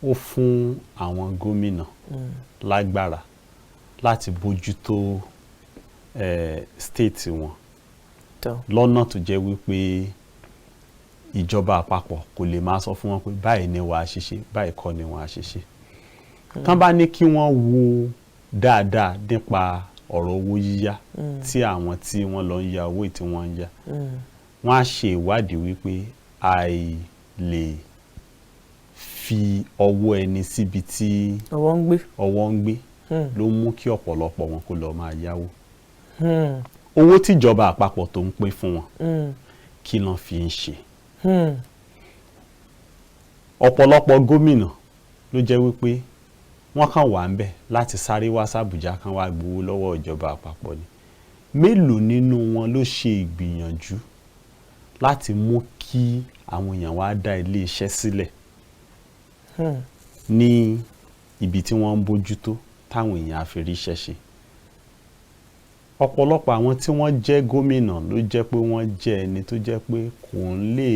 ó fún àwọn gómìnà lágbára láti bójútó state wọn lọ́nà tó jẹ́ wípé ìjọba àpapọ̀ kò lè máa sọ fún wọn pé báyìí ni wàá ṣe ṣe, báyìí kọ́ ni wàá ṣe ṣe. Tán bá ní kí wọ́n wo dáadáa nípa ọ̀rọ̀ owó yíyá tí àwọn tí wọ́n lọ ń ya owó tí wọ́n ń yá, wọ́n á ṣe ìwádìí wípé àìlè fi ọwọ́ ẹni síbi tí ọwọ́ ń gbé. Ọwọ́ ń gbé ló mú kí ọ̀pọ̀lọpọ̀ wọn kó lọ máa yáwó. Owó tíjọba àpapọ̀ tó ń pín fún wọn, kí lọ́n fi ń ṣe? Ọ̀pọ̀lọpọ̀ gómìnà ló jẹ́ wípé wọ́n kàn wà ń bẹ̀ láti sáré wá sàbújá kan wá gbowó lọ́wọ́ ìjọba àpapọ̀ ni. Mélòó nínú wọn ló ṣe ìgbìyànjú láti mú kí àwọn èèyàn wá dá ilé iṣẹ́ sílẹ̀ ní ibi tí wọ́n ń bójútó, táwọn èèyàn á fi ríṣẹ́ ṣe? Ọ̀pọ̀lọpọ̀ àwọn tí wọ́n jẹ́ gómìnà ló jẹ́ pé wọ́n jẹ́ ẹni tó jẹ́ pé kò ń lè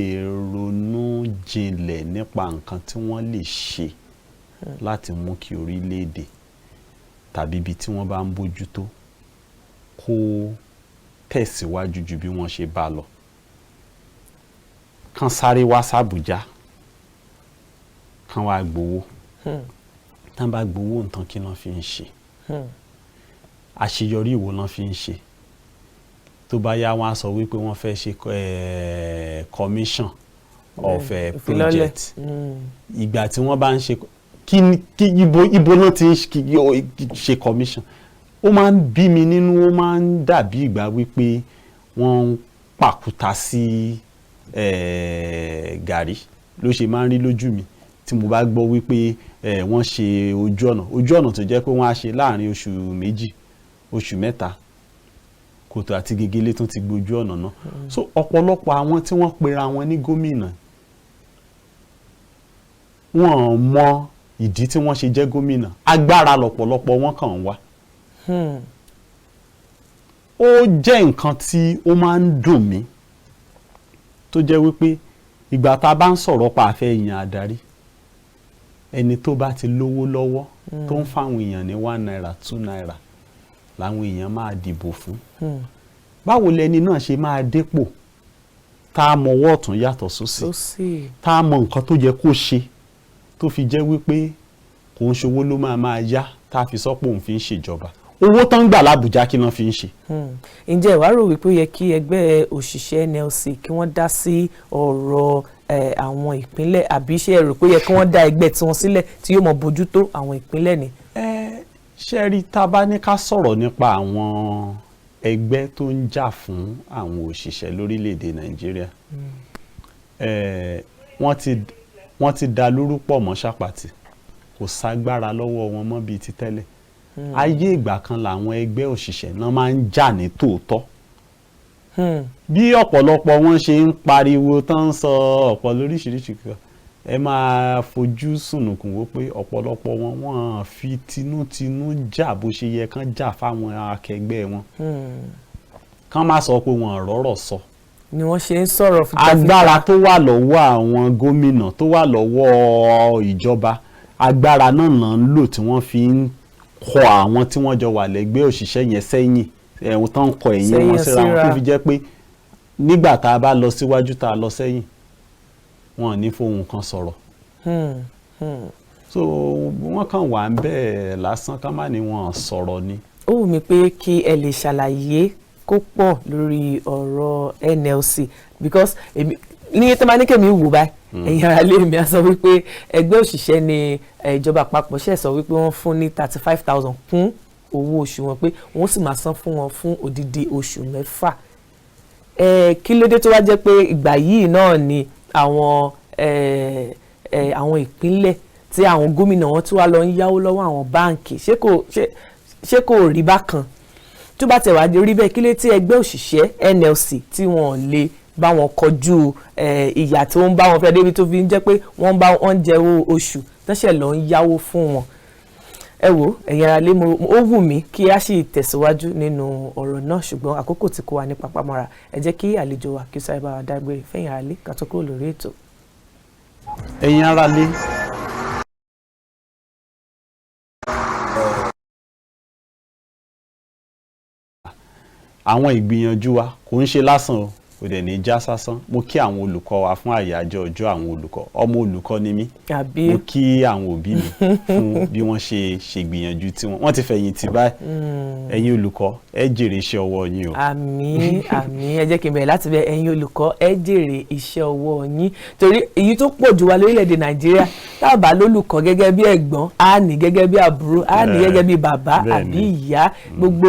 ronú jinlẹ̀ nípa nǹkan tí wọ́n lè ṣe láti mú kí orílẹ̀-èdè tàbí ibi tí wọ́n bá ń bójútó kó tẹ̀síwájú ju bí wọ́n ṣe bá lọ. Kán sáré wá sàbújá kán wá gbowó. Tán bá gbowó nǹkan, kí lọ́n fi ń ṣe? Àṣeyọrí ìwo lọ́n fi ń ṣe? Tó bá yá, wọ́n á sọ wípé wọ́n fẹ́ ṣe commission of ìfilọ́lẹ̀. project. Ìgbà tí wọ́n bá ń ṣe kí kí ibo náà ti ń ṣe commission, ó máa ń bí mi nínú. Ó máa ń dàbí ìgbà wípé wọ́n ń pàkúta sí gàrí ló ṣe máa ń rí lójú mi tí mo bá gbọ́ wípé wọ́n ṣe ojú ọ̀nà, ojú ọ̀nà tó jẹ́ pé wọ́n á ṣe láàrin oṣù 2, oṣù 3, kòtò àti gegele tún ti gbójú ọ̀nà náà. So ọ̀pọ̀lọpọ̀ àwọn tí wọ́n pera wọn ní gómìnà, wọn ò mọ ìdí tí wọ́n ṣe jẹ́ gómìnà. Agbára lọ̀pọ̀lọpọ̀ wọn kàn ń wá. Ó jẹ́ nǹkan tí ó máa ń dùn mí, tó jẹ́ wípé ìgbà tá a bá ń sọ̀rọ̀ pa àfẹ́ yan adarí, ẹni tó bá ti lówó lọ́wọ́, tó ń fáwọn èèyàn ní ₦1, ₦2 làwọn èèyàn máa dìbò fún. Báwo lẹni náà ṣe máa dépò, tá a mọ ọwọ́ ọ̀tún yàtọ̀ sósì, Sósì. tá a mọ nǹkan tó yẹ kó ṣe, tó fi jẹ́ wípé kò ń ṣòwò ló máa máa yá, tá a fi sọ pé òun fi ń ṣèjọba? Owó tán ń gbà lábùjá, kí ló fi ń ṣe? Ǹjẹ́ ìwà rò wípé ó yẹ kí ẹgbẹ́ òṣìṣẹ́ NLC kí wọ́n dá sí ọ̀rọ̀ àwọn ìpínlẹ̀, àbí ṣé ẹ rò pé ó yẹ kí wọ́n dá ẹgbẹ́ tiwọn sílẹ̀ tí yóò mọ bójútó àwọn ìpínlẹ̀ ni? Ẹ ṣe rí, tá a bá ní ká sọ̀rọ̀ nípa àwọn ẹgbẹ́ tó ń jà fún àwọn òṣìṣẹ́ lórílẹ̀‐èdè Nàìjíríà, wọ́n ti da lúrú pọ̀ mọ́ ṣàpàtì. Kò ságbára lọ́wọ́ wọn mọ́ bíi ti tẹ́lẹ̀. Ayé ìgbà kan làwọn ẹgbẹ́ òṣìṣẹ́ náà máa ń jà ní tòótọ́. Bí ọ̀pọ̀lọpọ̀ wọn ṣe ń pariwo tán, ń sọ ọ̀pọ̀ lóríṣiríṣi kan, ẹ máa fojú sùnùkùn wò pé ọ̀pọ̀lọpọ̀ wọn, wọ́n fi tinútinú jà bó ṣe yẹ kán jà fáwọn akẹgbẹ́ wọn. Kán má sọ pé wọn rọ́rọ̀ sọ Ni wọ́n ṣe ń sọ̀rọ̀ fìtàfìtà. Agbára tó wà lọ́wọ́ àwọn gómìnà, tó wà lọ́wọ́ ìjọba, agbára náà náà ń lò tí wọ́n fi ń kọ àwọn tí wọ́n jọ wà lẹ́gbẹ́ òṣìṣẹ́ yẹn sẹ́yìn, ẹ̀hún tán ń kọ ẹ̀yìn wọn Sẹ́yìn síra wọn, tó síra. fi jẹ́ pé nígbà tá a bá lọ síwájú, tá a lọ sẹ́yìn, wọn ò ní fohùn kan sọ̀rọ̀. So wọ́n kàn wà ń bẹ́ẹ̀ lásán, ká má ní wọn sọ̀rọ̀ ni. Ó wù mí pé kí ẹ lè ṣàlàyé kó pọ̀ lórí ọ̀rọ̀ NLC, because èmi ní tó máa ní kèmí wò báyìí, ẹ̀yin ará lé mi á sọ wípé ẹgbẹ́ òṣìṣẹ́ ni ìjọba àpapọ̀ ṣẹ̀ sọ wípé wọ́n fún ní 35,000 kún owó oṣù wọn, pé wọ́n sì máa san fún wọn fún odidi oṣù 6. Kí ló dé tó wá jẹ́ pé ìgbà yìí náà ni àwọn ìpínlẹ̀ tí àwọn gómìnà wọn tí wá lọ ń yáwó lọ́wọ́ àwọn báǹkì? Ṣé kò rí bákan? Tó bá tẹ̀ wá rí bẹ́ẹ̀, kí ló tí ẹgbẹ́ òṣìṣẹ́ NLC tí wọ́n lè bá wọn kọjú ìyà tó ń bá wọn fẹ́ débi tó fi ń jẹ́ pé wọ́n bá wọn jẹ owó oṣù tẹ́sẹ̀ lọ ń yáwó fún wọn? Ẹ wo, ẹ̀yin ará lé, mo ó wù mí kí a sì tẹ̀síwájú nínú ọ̀rọ̀ náà, ṣùgbọ́n àkókò tí kò wá ní papámọ́ra. Ẹ jẹ́ kí àlejò wa kí ó sáré bá wa dágbére fẹ́yìn ará lé ká tó kúrò lórí ètò. Ẹ̀yin ará lé, àwọn ìgbìyànjú wa kò ń ṣe lásán o, kò dẹ̀ ní já sásán. Mo kí àwọn olùkọ́ wa fún àyájọ́ ọjọ́ àwọn olùkọ́. Ọmọ olùkọ́ ni mí. Àbí? Mo kí àwọn òbí mi fún bí wọ́n ṣe ṣègbìyànjú tí wọ́n ti fẹ̀yìntì báyìí. Ẹ̀yin olùkọ́, ẹ jèrè iṣẹ́ ọwọ́ yín o. Àmín, àmín. Ẹ jẹ́ kí n bẹ̀rẹ̀ láti bẹ̀. Ẹ̀yin olùkọ́, ẹ jèrè iṣẹ́ ọwọ́ yín, torí èyí tó pọ̀ jù wá lórílẹ̀‐èdè Nàìjíríà, tá a bá lólùkọ́ gẹ́gẹ́ bí ẹ̀gbọ́n, á ní gẹ́gẹ́ bí àbúrò, á ní gẹ́gẹ́ bí bàbá àbí ìyá. Gbogbo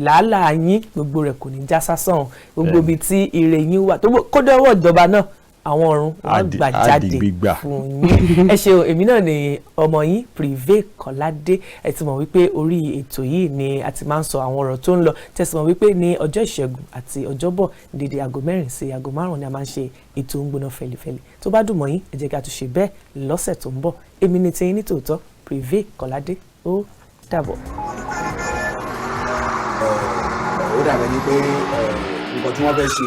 làálàá yín, gbogbo rẹ̀ kò ní já sásán. Gbogbo ibi tí ire yín wà tó kó dọ́wọ́ ìjọba náà, àwọn ọ̀run wọn gbà jáde fún yín. Ẹ ṣeun. Èmi náà ni ọmọ yín, Prive Kọ́ládé. Ẹ ti mọ̀ wípé orí ètò yìí ni a ti máa ń sọ àwọn ọ̀rọ̀ tó ń lọ. Tẹ̀sí mọ̀ wípé ní ọjọ́ Ìṣẹ́gun àti Ọjọ́bọ̀, dédé aago 4 sí aago 5 ni a máa ń ṣe ètò ń gbóná fẹlifẹli. Tó bá dùn mọ́ yín, ẹ jẹ́ ká tún ṣe bẹ́ẹ̀ lọ́sẹ̀ tó ń bọ̀. Èmi ni tiyín ní tòótọ́, Prive Kọ́ládé. Ó dàbọ̀. Ó dàbẹ̀ ni pé nǹkan tí wọ́n fẹ́ ṣe.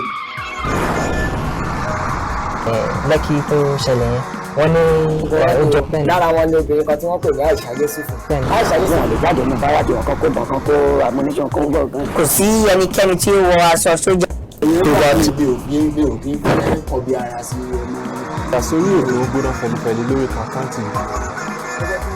Lẹ́kì tó ṣẹlẹ̀ yẹn, wọ́n ní ó jọ pẹ́ẹ́nì. Lára wọn ni obìnrin kan tí wọ́n pè ní Aisha Yesufu. Bẹ́ẹ̀ni. Aisha Yesufu lè jáde ní báràkì wọn kan kó bọ̀ kan kó ammunition kó bọ̀ gan. Kò sí ẹnikẹ́ni tí ó wọ aṣọ sójà. Tó bá ti mi ò kí ń fẹ́ kọbi ara sí ọmọ. Ìdásórí ètò ó gbóná fẹlifẹli lórí Kaftan TV. Gẹ́gẹ́ bí